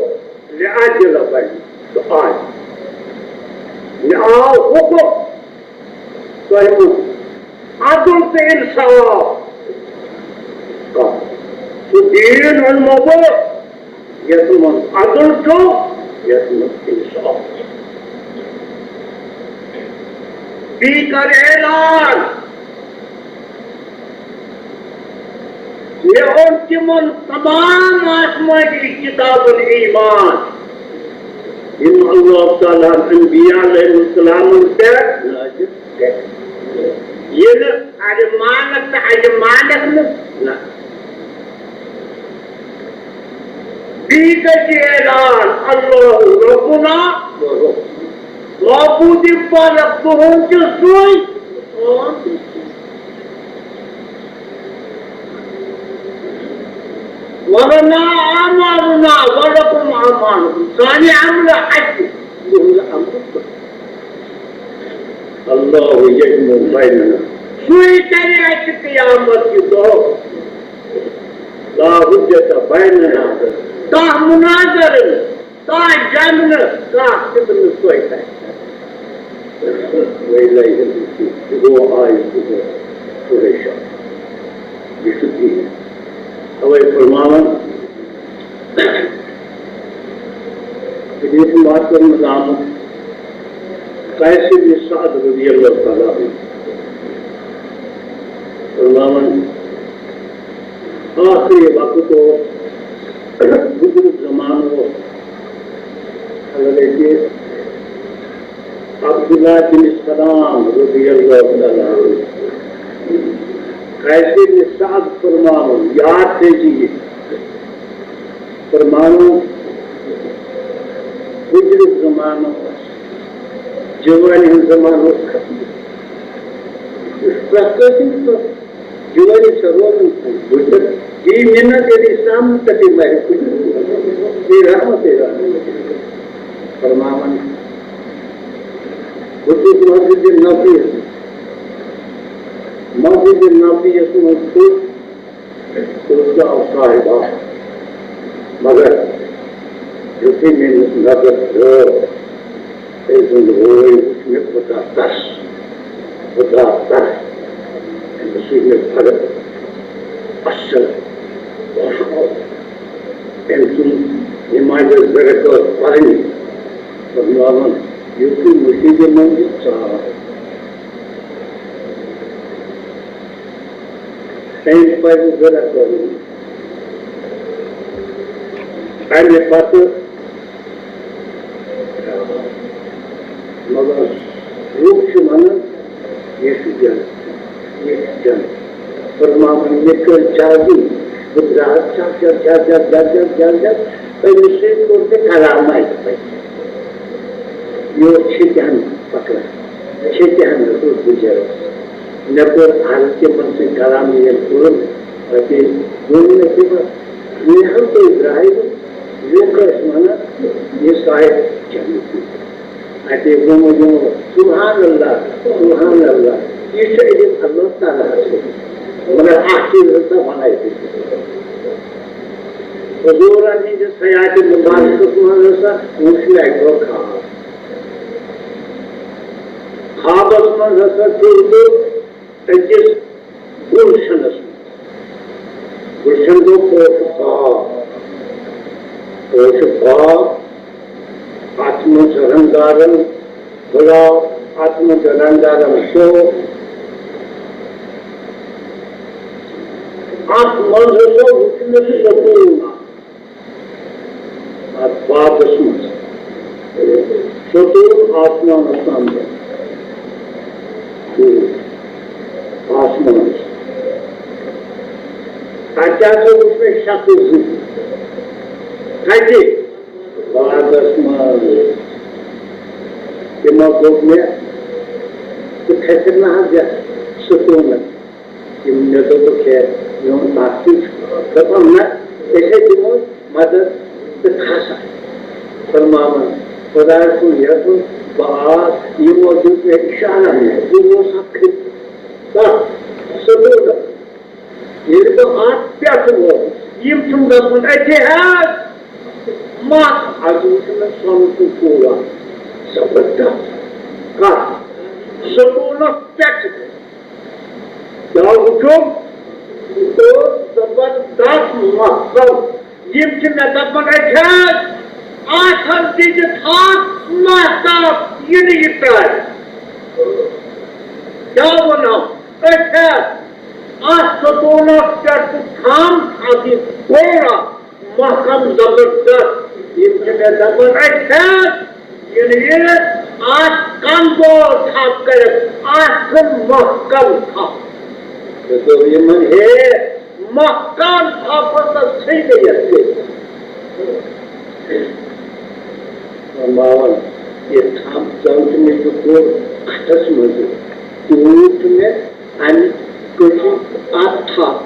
لِأَعْدِلَ بَيْنَكُمْ۔ تہٕ آز مےٚ آو حُکُم تۄہہِ منٛز عدل تہٕ اِنصاف۔ سُہ دیٖن اوٚنمو بہٕ، یَتھ منٛز عدل چھُ، یَتھ منٛز اِنصاف چھُ۔ بیٚیہِ کَرٕ اعلان، مےٚ اوٚن تِمن تمام آسمٲنی کِتابن ایمان، یِم اللہ تعالیٰ ہن انبیاء علیہ السلامن پٮ۪ٹھ نازل کٔرۍ۔ یہِ نہٕ اَڑِ مانکھ تہٕ اَڑِ مانکھ نہٕ، نہ۔ بیٚیہِ گژھِ اعلان، اللہ ربنا و رب، معبود پاک تُہُنٛد چھُ سُے، سون تہِ چھُ۔ ولنا اعمالنا ولکم اعمالکم، سانہِ عملہٕ اَسہِ، تُہُنٛد عملہٕ تۄہہِ۔ اللہ یجمع بیننا، سُے کَرِ اَسہِ قیامت کہِ دۄہ۔ لا حجت بیننا، کانٛہہ مناظرٕ نہٕ، کانٛہہ جنگ نہٕ، کانٛہہ فتنہٕ نہٕ تۄہہِ تَتہِ۔ ویلے یہِ گوٚو آیہِ، یہِ گوٚو پریشان۔ یہِ چھُ دین۔ اوے فرماوان، حدیث مبارکس منٛز آمُت، قیس بن سعد رضی اللہ تعالیٰ عنہ فرماوان، آخری وقت اوس، بُزرگ زمانہٕ اوس، حضرت عبداللہ بن سلام رضی اللہ تعالیٰ عنہ۔ قیس بن سعد فرماوان، یاد تھٲیزِ یہِ۔ فرماوان، بُزرگ زمانہٕ اوس، جوانی ہُنٛد زمانہٕ اوس ختم۔ یُس پرٛٮ۪تھ کٲنٛسہِ ہُنٛد جوانی چھےٚ روزان، بُزرگ، یہِ مِنت ییٚلہِ سامنہٕ تَتہِ مَرِ کُنہِ، بیٚیہِ رحمت، بیٚیہِ رحمت۔ فرماوان، بہٕ چھُس مسجد نبوی، مسجد نبوی یَس منٛز چھُس، سُہ درٛاو صاحبہ، مگر یُتھُے مےٚ نظر ترٲو، أمۍ سُنٛد روے وُچھ مےٚ، بہٕ درٛاس ترس، بہٕ درٛاس ترس۔ أمِس وُچھ مےٚ بڑٕ اصل، خۄش آو۔ أمۍ سُنٛد نمازِ زٕ رکعت پرنہِ، فرماوان، یُتھُے مسجدِ منٛز ژاو، أمۍ پَزِ زٕ رکعت پَرٕنۍ۔ اَمہِ پَتہٕ، مگر لوٗکھ چھِ وَنان، یہِ چھُ جنت، یہِ چھُ جنت۔ فرماوان، مےٚ کٔر جلدی، بہٕ درٛاس جل جل جل جل جل جل جل جل۔ أمِس سۭتۍ کوٚر مےٚ کلامہ یِتھ پٲٹھۍ۔ یہِ اوس چھٔتہِ ہن پکان، چھٔتہِ ہن اوس بُزرگ۔ مےٚ کوٚر عرض تِمن سۭتۍ کلام، ییٚلہِ کوٚرُم، اَتے ووٚن مےٚ تِمن، مےٚ ہن تُہۍ درٛاے نہٕ، لوٗکھ ٲسۍ وَنان، یہِ صاحب جنتی۔ اَتے ووٚن مےٚ، سبحان اللہ، سبحان اللہ، یہِ چھُ علم اللہ تعالیٰ ہَس سۭتۍ۔ مگر اَکھ چیٖز ٲس نہٕ وَنان أکِس۔ حضوٗرن ہٕنٛدِس حیاتِ مُبارکَس منٛز ہسا وُچھ مےٚ اَکہِ دۄہ خواب۔ خوابس منٛز ہسا پیوٚو بہٕ أکِس گُلشنس منٛز۔ گُلشن گوٚو پوشہٕ باغ۔ پوشہٕ باغ، اتھ منٛز رنگارنگ گۄلاب، اتھ منٛز رنگارنگ شو۔ اتھ منٛز ہسا وُچھ مےٚ سکوٗن اکھ۔ اتھ باغس منٛز۔ سیوٚدُے آسمانس تام۔ آسمانس۔ اتہِ ہسا وُچھ مےٚ شخص زٕ۔ کتہِ؟ باغس منٛز۔ تِمو دوٚپ مےٚ، ژٕ کھسکھ نہ حظ یتھ سکوٗنس۔ یِم مےٚ دوٚپُکھ، ہے، میون تَتھ تہِ چھُ۔ دوٚپُن، نہ، أسۍ ہے دِمو مدد تہٕ کھسا۔ فرماوان، خۄداے سُنٛد یَتُن، بہٕ آس، یِمو دیُت مےٚ اِشارہ، بہٕ اوسُس کھٔسِتھ۔ تَتھ سکوٗنَس۔ ییٚلہِ بہٕ اَتھ پٮ۪ٹھ ووتُس، یِم چھِم دَپان، أتھی حظ، مَس، اَتہِ وُچھ مےٚ سۄنہٕ سُنٛد کوٗلر، زبردست۔ کتھ ستونس پٮ۪ٹھ کیٛاہ وٕچھو؟ تہٕ زبردست محکم۔ یِم چھِ مےٚ دپان، أسۍ حظ، اتھ حظ دِژ تھپھ محتاب، یہِ نہٕ یہِ ترٛایہِ۔ کیٛاہ وَنو؟ أسۍ حظ، اتھ ستونس پٮ۪ٹھ تھم، اتھ یہِ تھوڑا محکم زبردست۔ یِم چھِ مےٚ دپان، اَتہِ چھا یِنہٕ یہِ اتھ کمزور تھپھ کٔرِتھ، اتھ چھُ محکم تھپھ۔ مےٚ دوٚپ یِمن، ہے، محکم تھپھ ہسا ژھٕنہِ یتھ کٔرِتھ۔ فرماوان، یہِ تھپھ زن چھُ مےٚ یہِ کوٚر اتھس منٛز، تیوٗت چھُ مےٚ امہِ کٔشی اتھ تھپھ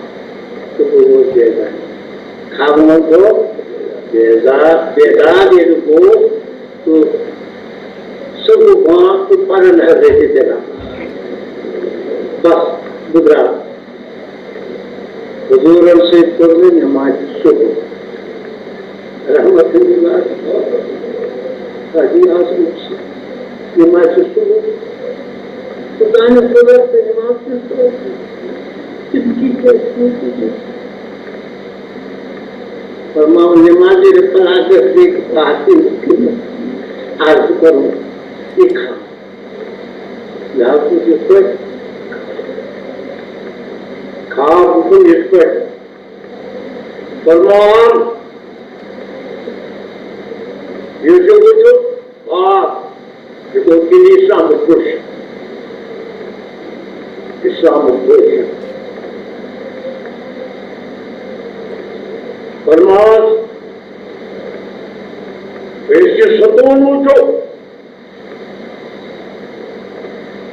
تہٕ بہٕ گوس بیدار۔ کھاونہٕ گوٚو بیدار، بیدار ییٚلہِ گوٚو تہٕ سُہ گوٚو بانگ تہٕ پرن حضرت بلال۔ بس، بہٕ درٛاس۔ حضوٗرن سۭتۍ پٔر مےٚ نمازِ صبح۔ رحمت اللہ۔ حاجی اعظم نمازِ صبح۔ خدایَن خدا تہٕ نماز تہِ صبح۔ تِم کی کیٛاہ چھِ؟ فرماو نمازِ رفاقت بیٚیہِ پاتہٕ عرض کرو۔ یہِ کھا۔ یہِ حظ چھُ یِتھ پٲٹھۍ۔ خواب وُچھُن یِتھ پٲٹھۍ۔ فرمان، یہِ چھُ وُچھُن خواب، یہِ گوٚو دِنی اسلامُک دُشمن۔ اسلامُک دُشمن۔ فرمان، یُس یہِ ستوٗن وُچھو،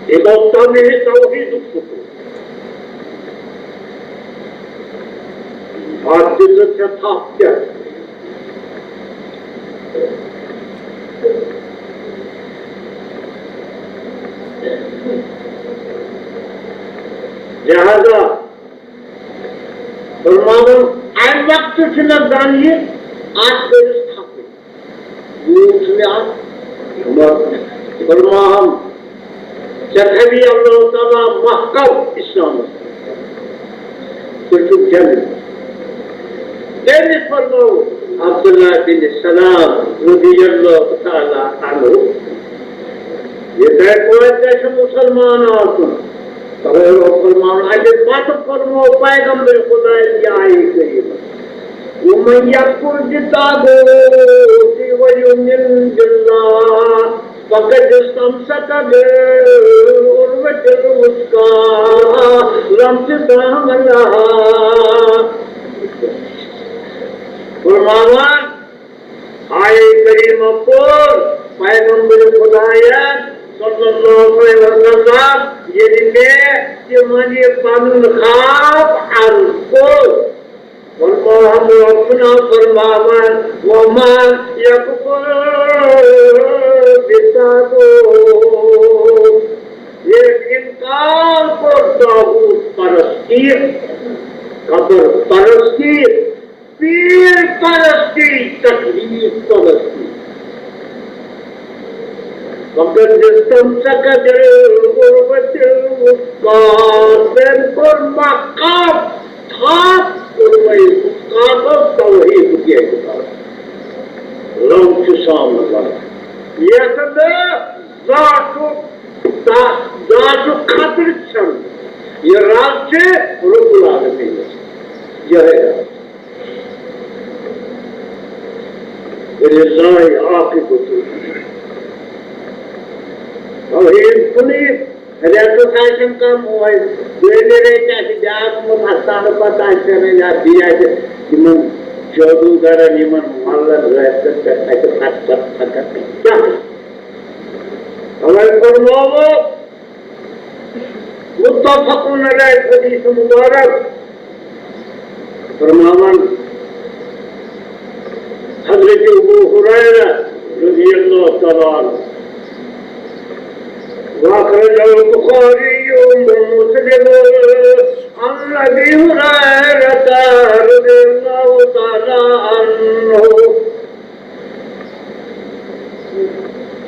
یہِ گوٚو تَمہِ توحیٖدُک سکوٗن۔ اَتھ دِژٕکھ ژےٚ تھپھ کیٛاہ؟ لہذا فرماوُن، اَمہِ وقتہٕ چھُ مےٚ زَن یہِ اَتھ کٔرِس تھپھ۔ یوٗت چھُ مےٚ اَتھ۔ فرماہم، ژےٚ تھاوی اللہ تعالیٰ محکم اسلامس۔ ژٕ چھُکھ جنت۔ تٔمۍ فرموو عبداللہ بن سلام رضی اللہ تعالیٰ عنہ، یِتھے پٲٹھۍ گژھِ مُسلمان آسُن۔ توے اوس فرماوان، اَمہِ پتہٕ فرموو پیغمبر خدایَن یہِ آیہِ کریٖمہ، وَمَن یَکْفُر بِالطَّاغُوتِ وَیُؤْمِن بِاللَّهِ فَقَدِ اسْتَمْسَكَ بِالْعُرْوَتِ الْوُثْقَىٰ لَا انْفِصَامَ لَهَا۔ فرماوان، آیہِ کریمہ پوٚر پیغمبر خدایَن صلی اللہ علیہ وسلم، ییٚلہِ مےٚ تِمن یہِ پنُن خواب عرض کوٚر، فرماوان، ربنا فرماوان، وَمَن یَکْفُر بِالطَّاغُوتِ، ییٚمۍ انکار کوٚر طاغوت پرستی، قبر پرستی، پیر پرستی، تقلید پرستی۔ فقد استمسک بالعروۃ الوثقی، تٔمۍ کوٚر مقام تھپھ، کوٚر وۄنۍ وثقی، توحید کہِ اعتبار۔ لم فصام لہا۔ یتھ نہٕ ذاتُک، ذاتُک خطرٕ چھُنہٕ۔ یہِ رب چھُ رب العالمین۔ یِہوٚے رب۔ وللہ عاقبۃ۔ توحید کُنی رٮ۪تَس آسن کانٛہہ موج، دوٚیمہِ ریٚتہِ آسہِ بیٛاکھ موت، اَستانہٕ پَتہٕ آسہِ کَرٕنۍ یا بیٚیہِ آسہِ یِمَن جادوٗگَرَن، یِمَن مَلَن رٲژن پٮ۪ٹھ اَتہِ پھَتھ پَتہٕ پھَتھ کیٛاہ؟ وۄنۍ فرماوو، متفق علیہ حدیث مبارک فرماوان حضرت ابو ہریرہ رضی اللہ تعالی عنہ، واخرجہ البخاری ومسلم، عن ابی ہریرہ رضی اللہ تعالی عنہ،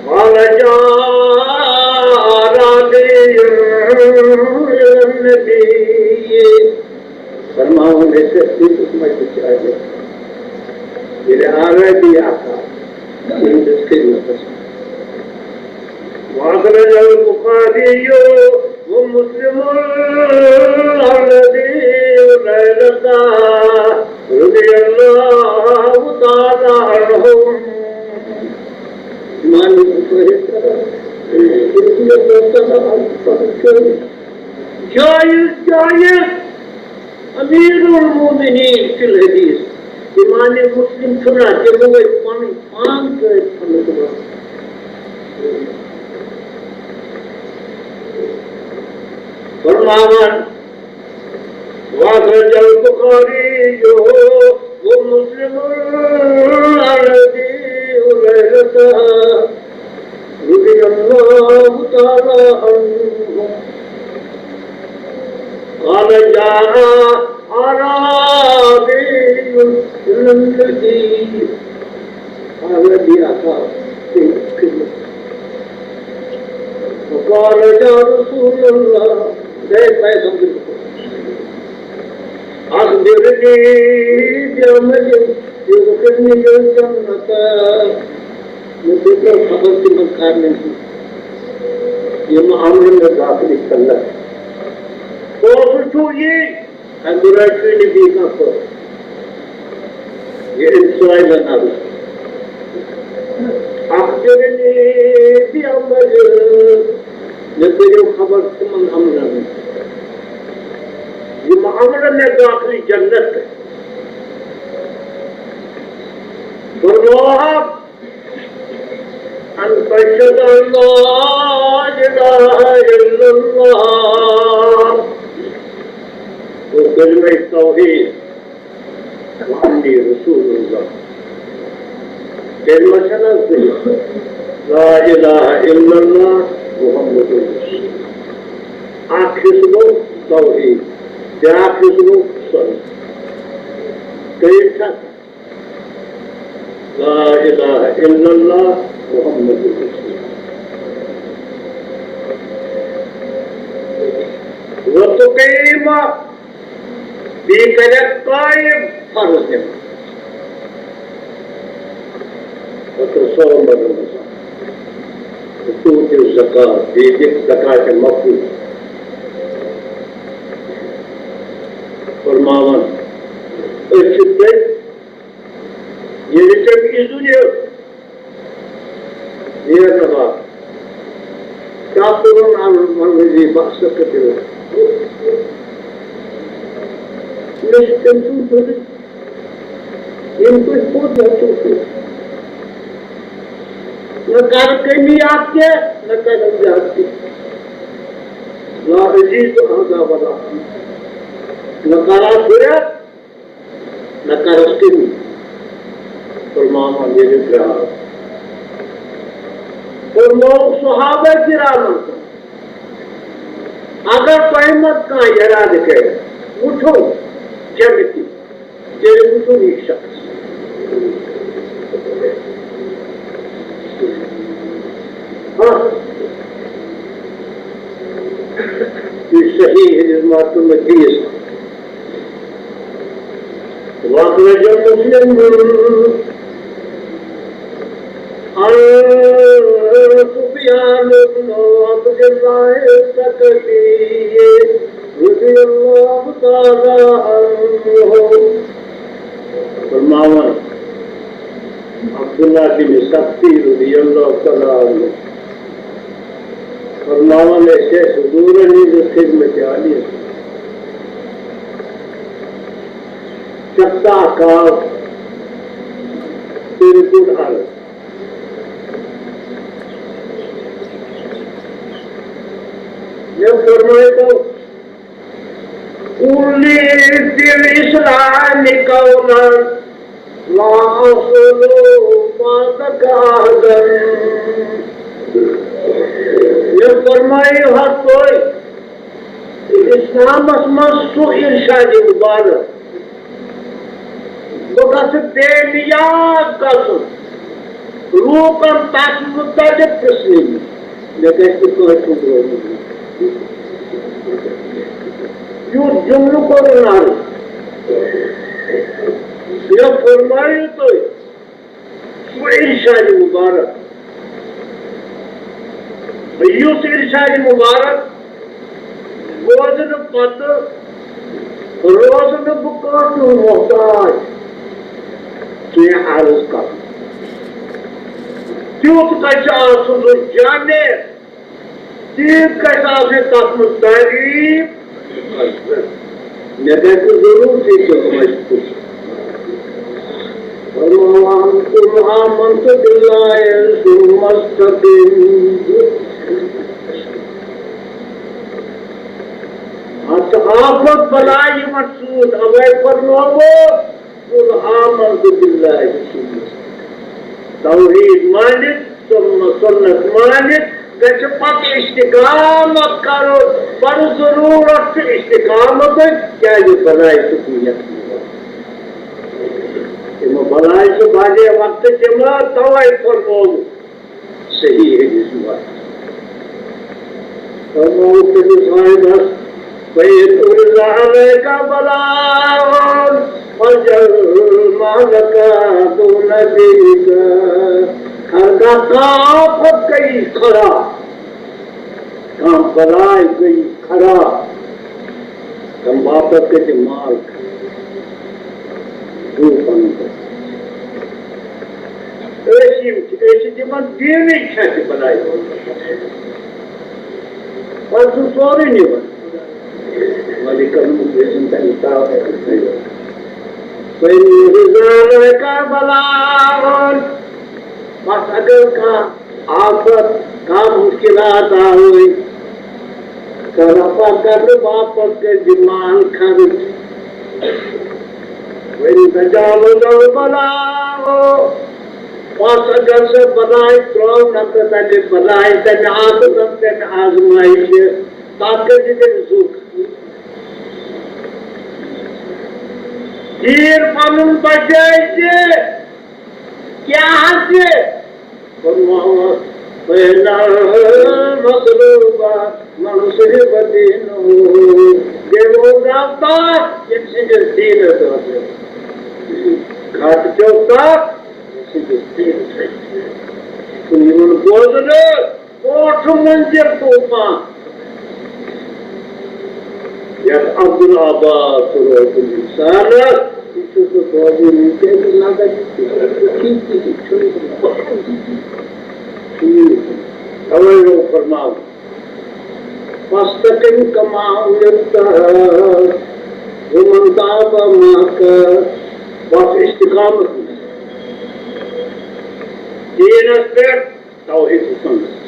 قال جاء ییٚلہِ آرٲبی آسان تِہنٛدِس خدمتس منٛز۔ وأخرج البخاري ومسلم عن أبي هريرة رضي الله تعالى عنهم. امام بخاری، رضی اللہ تعالیٰ عنہ، جایز، جایز۔ امیر المومنین فی الحدیث، امام مسلم چھُنہ، تِمو ٲسۍ پنٕنۍ پان کٔرۍ پنُن دماغ۔ فرماوان، وأخرج البخاري ومسلم عن أبي هريرة رضي الله تعالى عنه قال جاء أعرابي إلى النبي، أعرابی اکھ آو تٔمِس خدمت۔ فقال يا رسول الله، اے پیغمبر، أخبرني بعمل يدخلني الجنة۔ مےٚ دِیٖتو خبر تِمن کامٮ۪ن ہٕنٛز، یِم عملن مےٚ داخل جنت۔ پوٚز چھُ یی، اَمہِ برٛونٛہہ چھُے نہٕ بیٚیہِ کانٛہہ پوٚز۔ یہِ اِنسٲنی نفس۔ أخبرني بعمل، مےٚ کٔرِو خبر تِمن عملن ہٕنٛز، یِم عملن مےٚ داخل جنت کٔرۍ۔ فرماوہا، أن تشهد أن لا إله إلا الله، گوٚو کلمہ توحید، وأني رسول الله۔ کلمہ چھنا زٕ، لا إله إلا الله محمد رسول الله۔ اکھ حصہٕ گوٚو توحید، بیاکھ حصہٕ گوٚو سنت۔ کٔرِتھ چھا؟ لا إله إلا الله محمد رسول الله۔ وتقيم، بیٚیہِ کَرٮ۪کھ قٲیِم فرض نٮ۪ماز۔ وتصوم رمضان۔ وتؤتي الزكاة، بیٚیہِ دِکھ زکاتِ مفروض۔ فرماوان، أسۍ چھِ تٔتھۍ ییٚلہِ ژےٚ یہِ دُنیا نیرنہٕ بعد کیٛاہ کوٚرُن الذي بعثك بالحق؟ مےٚ چھُ تٔمۍ سُنٛد دِلٕے، ییٚمہِ پٲٹھۍ پوٚت مےٚ چھُ سُہ۔ نہ کَرٕ کٔمی اَتھ کینٛہہ، نہ کَرٕ زیادٕ کینٛہہ۔ لا أزيد هذا ولا أنقص۔ نہ کَرٕ اَتھ ہُرٮ۪ر، نہ کَرَس کٔمی۔ فرماوان ییٚلہِ درٛاو۔ فرموو صحابہ کرامن، اگر تۄہہِ منٛز کانٛہہ اِرادٕ کَرِ، وٕچھو جنتی، تیٚلہِ وٕچھو یہِ شخص۔ ہاں، یہِ صحیح حدیث ماتُن نبی۔ وأخرج مسلم عن سفيان بن عبد الله الثقفي رضي الله تعالى عنه۔ فرماوان عبداللہ بن ثقفی رضی اللہ تعالیٰ عنہ، فرماوان، أسۍ ٲسۍ حضوٗرن ہٕنٛدِس خدمت عالیَس منٛز۔ چپتاہ کال تٔمۍ کوٚر عرض، مےٚ فرمٲیتو، قل لي في الإسلام قولا لا أسأل بعدك أحدا۔ مےٚ فرمٲیِو حظ تُہۍ اِسلامَس منٛز سُہ اِرشادِ مُبارک، بہٕ گژھٕ بے نیاز گژھُن لوٗکَن تَتھ مُتعلِق پرٛژھنہٕ نِش۔ مےٚ گژھِ نہٕ کٲنٛسہِ ہُنٛد روزُن۔ یُتھ جملہٕ کوٚرُن عرض، مےٚ فرمٲیِو تُہۍ سُہ ارشاد مُبارک، یُس ارشاد مُبارک بوزنہٕ پتہٕ روزٕ نہٕ بہٕ کٲنٛسہِ ہُنٛد محتاج کینٛہہ عرض کرُن۔ تیُتھ گژھِ آسُن سُہ جامع، تیٖژ گژھِ آسٕنۍ تَتھ منٛز تعریٖف۔ مےٚ گژھِ ضروٗر تہِ تِم مشکوٗر۔ فرماوان، "قل آمنت بالله ثم استقم۔" اَتھ آفت بلاے یِمن سۭتۍ اَوَے فرمووُکھ، "قل آمنت بالله ثم استقم۔" توحید مٲنِتھ، سُنت، سُنت مٲنِتھ گژھِ پتہٕ استقامت کرُن۔ بڑٕ ضروٗرت چھُ استقامتٕچ، کیازِ بلاے چھِ دُنیاہَس منٛز۔ تِم بلاے چھِ بعضے وقتہٕ تِم، توے فرمووُکھ صحیح حدیث مبارک۔ فرمووُکھ تٔمِس صاحبس، "فإن عرض عليك بلاء فاجعل مالك دون دينك۔" ہرگاہ کانٛہہ آفت گٔیی کھڑا، کانٛہہ بلاے گٔیی کھڑا، تَمہِ باپتھ گژھِ مال کھسُن۔ گوٚو پَنُن پَتھ۔ أسۍ یِم چھِ، أسۍ چھِ تِمن دیٖنٕچ چھَکھ بَناوِتھ۔ پَتہٕ چھُ سورُے نِوان۔ وَلہِ کَرُن گژھِ تَمہِ طاقت۔ فإن عرض عليك بلاء۔ پَتہٕ اگر کانٛہہ آفت، کانٛہہ مُشکِلات آوٕے، تہٕ رفع کرنہٕ باپتھ کٔرۍ زِ مال خرٕچ۔ وۄنۍ تجاوز البلاء، پس اگر سۄ بلاے ترٛٲو نہ تہٕ تَمہِ بلاے، تَمہِ آفتن، تَمہِ آزمٲیشہِ، تَتھ کٔرۍ زِ تٔمِس زُو۔ دیٖن پَنُن بچٲے زِ کیٛاہ حظ یہِ؟ فرماوان، فإن المغلوب من صلب دينه۔ بیٚیہِ گوٚو رفتار ییٚمہِ سٕنٛدِس دیٖنَس ٲس۔ گھاٹہٕ پیوٚو تَتھ ییٚمہِ سٕنٛدِس دیٖنَس ٲس۔ تہٕ یِمَن بوزنہٕ۔ کوٹھ منزل طوفان۔ یتھ عبدالآباد تہٕ روحُل انسانس، یہِ چھُس بہٕ بوزُن، یہِ کیٛازِ لگان چھُ؟ ٹھیٖک، ٹھیٖک، ٹھیٖک، چھُنہٕ ٹھیٖک۔ توے گوٚو فرماوُن، "فاستقم کما امرت ومن تاب معک۔" بس استقامت منٛز۔ دیٖنس پٮ۪ٹھ توحید سنت۔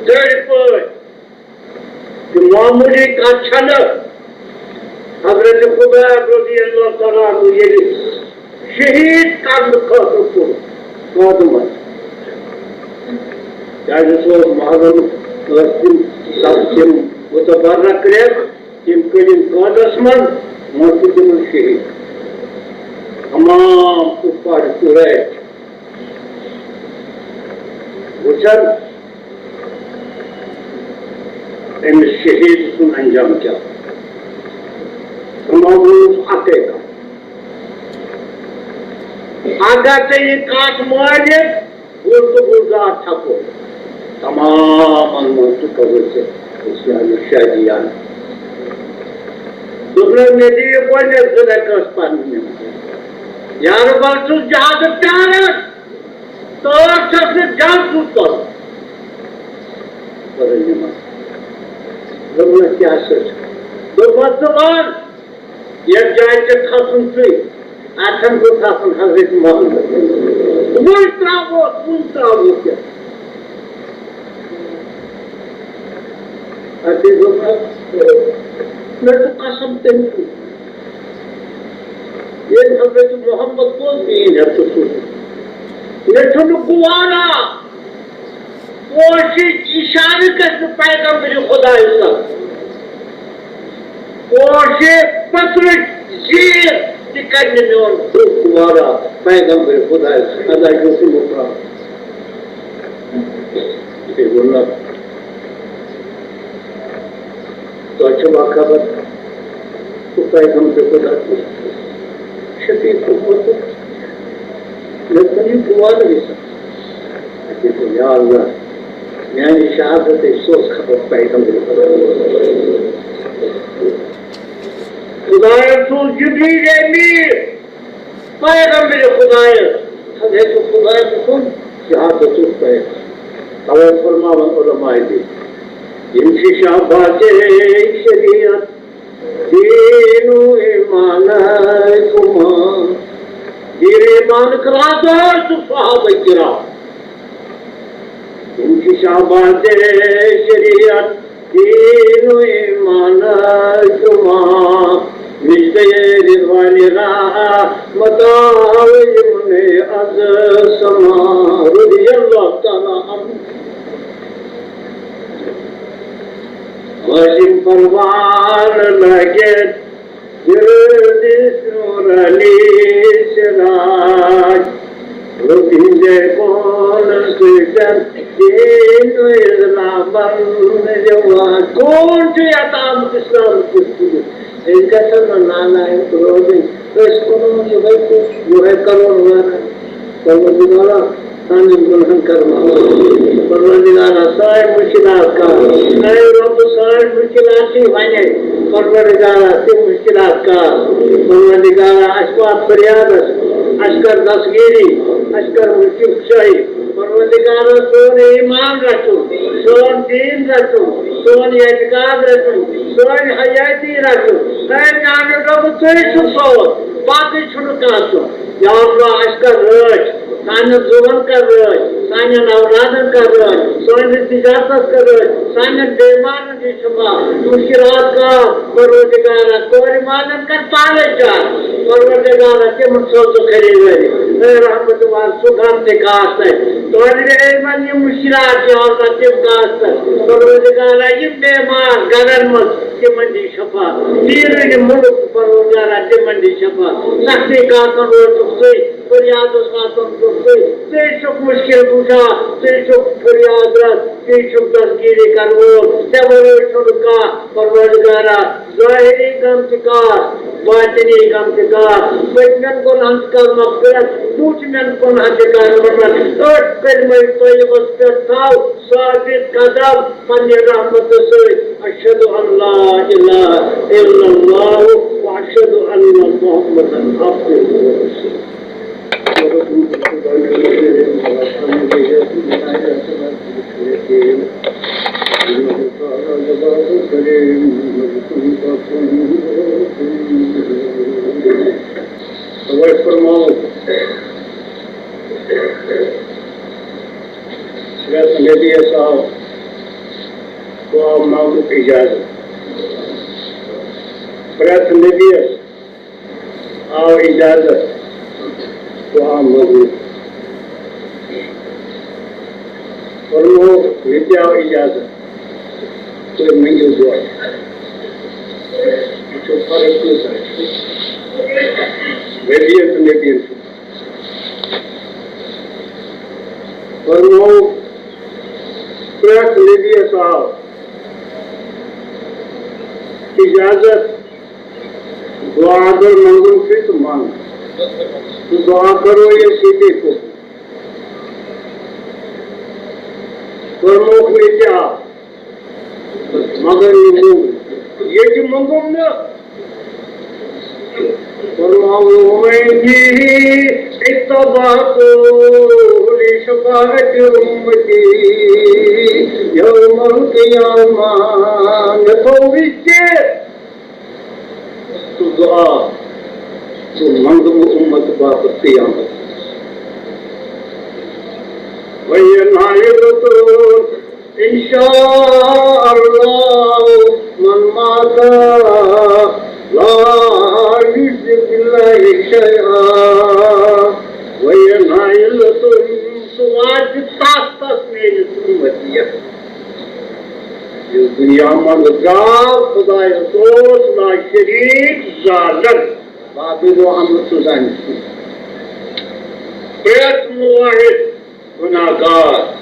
دٔرۍ پٲٹھۍ تہِ معموٗلی کتھ چھنہٕ۔ حضرت خبیب رضی اللہ تعالیٰ عنہ ییٚلہِ شہید کرنہٕ خٲطرٕ کوٚر قٲدمن، کیازِ سُہ اوس محرم، ٲسۍ تِم سب تِم متبرک رٮ۪تھ، تِم کٔرِن قٲدس منٛز، وۄنۍ کوٚر تِمن شہید۔ تمام کفار قریش وٕچھن أمِس شہیٖد سُنٛد انجام کیٛاہ۔ تِمو ووٚنُس اَکٕے کَتھ، اگر ژےٚ یہِ کَتھ مٲنِتھ، گُل تہٕ گُلزار چھَکو تمامَن منٛز ژٕ کَوَر ژےٚ اِسلامِ شادیانہٕ۔ دوٚپنَس، مےٚ دِیِو گۄڈٕنٮ۪تھ زٕ رٮ۪کٲژ پَرنہِ نٮ۪ماز۔ یارٕ بہٕ چھُس جہادَس پیاران۔ تہٕ چھَس نہٕ جان سُہ پَرُن۔ پَرُن نٮ۪ماز۔ دوٚپمَس، کیٛاہ سا چھُ؟ دوٚپمَس، ژٕ وَن، یَتھ جایہِ ژےٚ کھَسُن چھُے، اَتھَن گوٚژھ آسُن حضرت محمد۔ وۄنۍ ترٛاوو، وۄنۍ ترٛاوو کیٛاہ؟ اَدٕ دوٚپمَس، مےٚ چھُ قسم تٔمۍ سُنٛد۔ ییٚلہِ حضرت محمد گوٚو میٛٲنۍ حضرت سوٗزمُت، مےٚ چھُنہٕ گوارا۔ پوشہِ اِشارٕ گژھِ نہٕ پیغمبر خدایہِ سَمجھ۔ پوشہِ پٔترٕچ زیٖر تہِ کَرِ نہٕ میون دُکھ گوارا پیغمبر خدایہِ سَمجھ۔ اللہ یُس مُقام۔ تۄہہِ چھُوا خبر، سُہ پیغمبر خدا، شفیع امتک، مےٚ کُن یہِ بور گژھِ۔ اَسہِ دوٚپ، یا اللہ، میٛانہِ شہادتٕچ سوز خبر پیغمبر خدا۔ خدایَن سوز جبریل امین۔ پیغمبر خدایَس، حضرت خدایَس سُنٛد شہادتُک پیغام۔ توے فرماوان علماء دین، یِم چھِ شہبازِ شریعت، دین و ایمان کما۔ دین ایمان کرا داشت صحابہ کرام۔ یِم چھِ شہبازِ شریعت، دین و ایمان شما، مژدِ رضوان رحمت آو یمن از سما۔ رضی اللہ تعالی عنہ۔ ہاشم پروان لگت گردش نور علی سراج، ربین بون سجن دین و اسلام رواج۔ کون چھُ یتام اسلام کس؟ أسۍ گژھن نہٕ نالایق روزٕنۍ۔ أسۍ کُنوُہ یِہوٚے کُس، یِہوٚے کرون وارٕ۔ پروردگارا، سانٮ۪ن گۄنہَن کر معاف۔ پروردگارا، سٲنۍ مُشکِلات کر۔ اے رۄب، سٲنۍ مُشکِلات چھِ وَنے۔ پروردگارا، تِم مُشکِلات کر۔ پروردگارا، اَسہِ وات فریادَس، اَسہِ کر دستگیٖری، اَسہِ کر مُشکِل کُشٲیی۔ پروردگارا، سون ایمان رچُن، سون دین رچُن، سون اعتقاد رچُن، سٲنۍ حیٲتی رچُن۔ اے میانہِ رۄب، ژٕے چھُکھ سون، باقٕے چھُنہٕ کانٛہہ سون۔ یا اللہ، اَسہِ کر رٲچھ، سانٮ۪ن زُوَن کر رٲچھ، سانٮ۪ن اولادَن کر رٲچھ، سٲنِس تجارتَس کر رٲچھ، سانٮ۪ن بیمارَن دِ شفا، مُشکِلات کر، پروردگارا، کورِ مالَن کر پانَے چار، پروردگارا، تِمَن سوز ژٕ خریدٲری۔ اے رحمت وال، سُہ غم تہِ کاس تَتہِ۔ طالبِ علمَن یِم مُشکِلات چھِ آسان، تِم کاس تَتہِ۔ پروردگارا، یِم بیمار گَرَن منٛز، تِمَن دِ شفا۔ بیرونِ مُلک پروردگارا، تِمَن دِ شفا۔ سختی کاسَن روزُکھ ژٕے، فریادَس واتَن چھُکھ ژٕے۔ ژٕے چھُکھ مُشکِل کُشا، ژٕے چھُکھ فریاد رَس، ژٕے چھُکھ دستگیٖری کَرٕ وول۔ ژےٚ وَرٲے چھُنہٕ کانٛہہ پروردگارا۔ ظٲہِری غم تہِ کاس، باطنی غم تہِ کاس۔ پٔتمٮ۪ن گۄنہَن تہِ کر مغفرت، بوٗٹھمٮ۪ن گۄنہَن تہِ کر مغفرت۔ أتھۍ کلمَے طیبَس پٮ۪ٹھ تھاو ثابت قدم پننہِ رحمتہٕ سۭتۍ۔ اشہد ان لا الہ الا اللہ و اشہد ان محمدا عبدہ و رسولہ۔ توے فرماوو، پرٛٮ۪تھ نبیَس آو دُعا منٛگنُک اجازت۔ پرٛٮ۪تھ نبیَس آو اجازت دُعا منٛگنُک۔ فرمووُکھ، مےٚ تہِ آو اجازت، تُہۍ مٔنٛگِو دُعا۔ وٕچھِو فرق کۭژاہ چھِ نبیَن تہٕ نبیَن چھِ۔ فرمووُکھ، پرٛٮ۪تھ نبیَس آو اجازت، دُعا اگر منٛگُن چھُے تہٕ منٛگ، تہٕ دُعا کرو أسۍ ییٚتے کوٚت۔ فرمووُکھ، مےٚ تہِ آو، مگر یہِ موٚنگ، ییٚتہِ موٚنگُم نہٕ۔ فرماوُن، وَإِنِّي اتَّبَعْتُ لِشَفَاعَةِ أُمَّتِي يَوْمَ الْقِيَامَةِ۔ مےٚ تھوٚو یہِ تہِ سُہ دُعا، سُہ منٛگہٕ بہٕ اُمت باپتھ قیامت۔ وَهِيَ نَائِلَةٌ إِنْ شَاءَ اللَّهُ مَنْ مَاتَ لَا يُشْرِكُ بِاللَّهِ شَيْئًا وَهِيَ نَائِلَةٌ۔ سُہ واتہِ تَس تَس میٛٲنِس اُمتی یَس۔ یُس دُنیا منٛز درٛاو، خۄدایَس اوس نا شریٖک زالن، باقٕے گوٚو اَمر سُہ زانہِ سُہ۔ پرٛٮ۪تھ موحد گُناہگار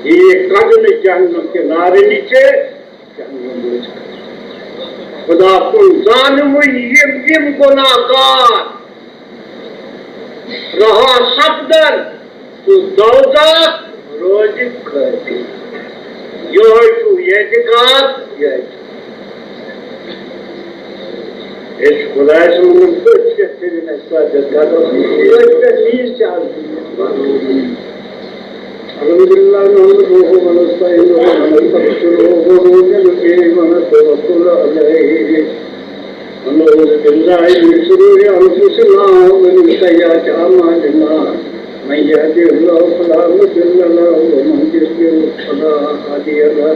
یِیہِ کَڑنہٕ جہنم کہِ نارٕ نِچہِ، جہنم منٛز۔ خدا کُن زانہٕ وۄنۍ یِم یِم گۄناہ گار رہا سپدن تہٕ دوزخ روزِ خٲلی۔ یِہوٚے چھُ اعتقاد، یِہوٚے چھُ۔ أسۍ چھِ خۄدایَس منٛز أتھۍ پٮ۪ٹھ کٔرِو اَسہِ سجدٕ قدم، أتھۍ پٮ۪ٹھ نیٖز چھِ آز۔ الحمد لله نحمده ونستعينه ونستغفره ونؤمن به ونتوكل عليه ونعوذ بالله من شرور أنفسنا ومن سيئات أعمالنا. من يهده الله فلا مضل له ومن يضلل فلا هادي له.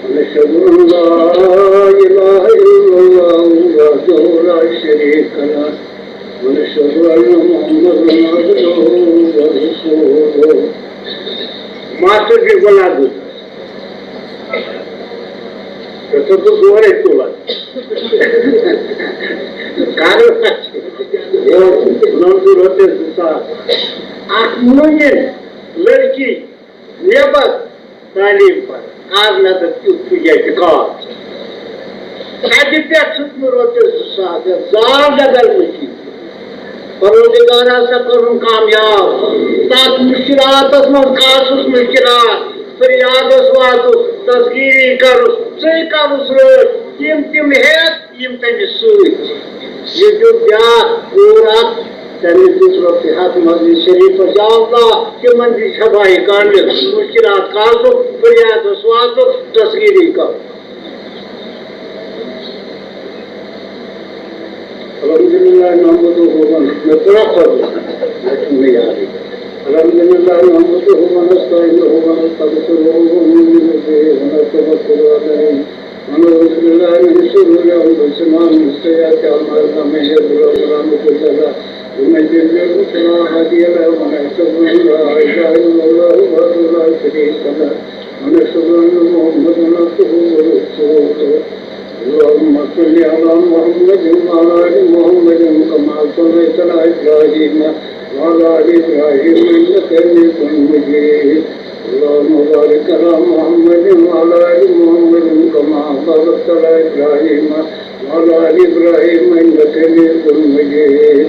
ونشهد أن لا إله إلا الله وحده لا شريك له. ونشهد أن محمدا عبده ورسوله. Master Gurgula Gurgula. Tetap tuh dua itu lah. Karena nanti roti susah. Aku mungkin lagi نٮ۪بر تعلیٖم پَران۔ آز نظر کیُتھ چھُ ییٚتہِ کال۔ اَتہِ پٮ۪ٹھ چھُس نہٕ رۄپیَس زٕ ساس یا زال بدل نہٕ کِہیٖنۍ۔ پروردگارا سا کٔرُن کامیاب۔ تَتھ مُشکِلاتَس منٛز کاسُس مُشکِلات، فریادَس واتُس، دستگیٖری کَرُس، ژٕے کَرُس رٲچھ۔ یِم تِم ہٮ۪تھ یِم تٔمِس سۭتۍ چھِ۔ یہِ دیُت بیٛاکھ کوٗر اکھ، تٔمِس دیُت رۄپیہِ ہَتھ مسجد شریٖفَس۔ یا اللہ، تِمن دِ شفاہی کامِل، مُشکِلات کاسُک، فریادَس واتُک، دستگیٖری کَرُک۔ الحمد لله نحمده ونستعينه، مےٚ کوٚر اکھ خٲطرٕ، مےٚ چھُنہٕ یادٕے۔ الحمد لله نحمده ونستعينه ونستغفره ونؤمن به ونتوكل عليه۔ ونعوذ بالله من شرور أنفسنا ومن سيئات أعمالنا، من يهده الله فلا مضل له ومن يضلل فلا هادي له، ونشهد أن لا إله إلا الله وحده لا شريك له، ونشهد أن محمدا عبده ورسوله. اللهم صل على محمد وعلى آل محمد كما صليت على إبراهيم وعلى آل إبراهيم إنك حميد مجيد. اللهم بارك على محمد وعلى آل محمد كما باركت على إبراهيم وعلى آل إبراهيم إنك حميد مجيد.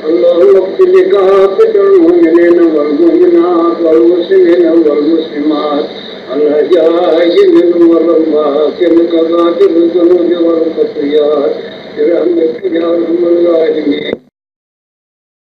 اللهم اغفر لكافة المؤمنين والمؤمنات والمسلمين والمسلمات الأحياء منهم والأموات، إنك غافر الذنوب والخطيئات، برحمتك يا أرحم الراحمين.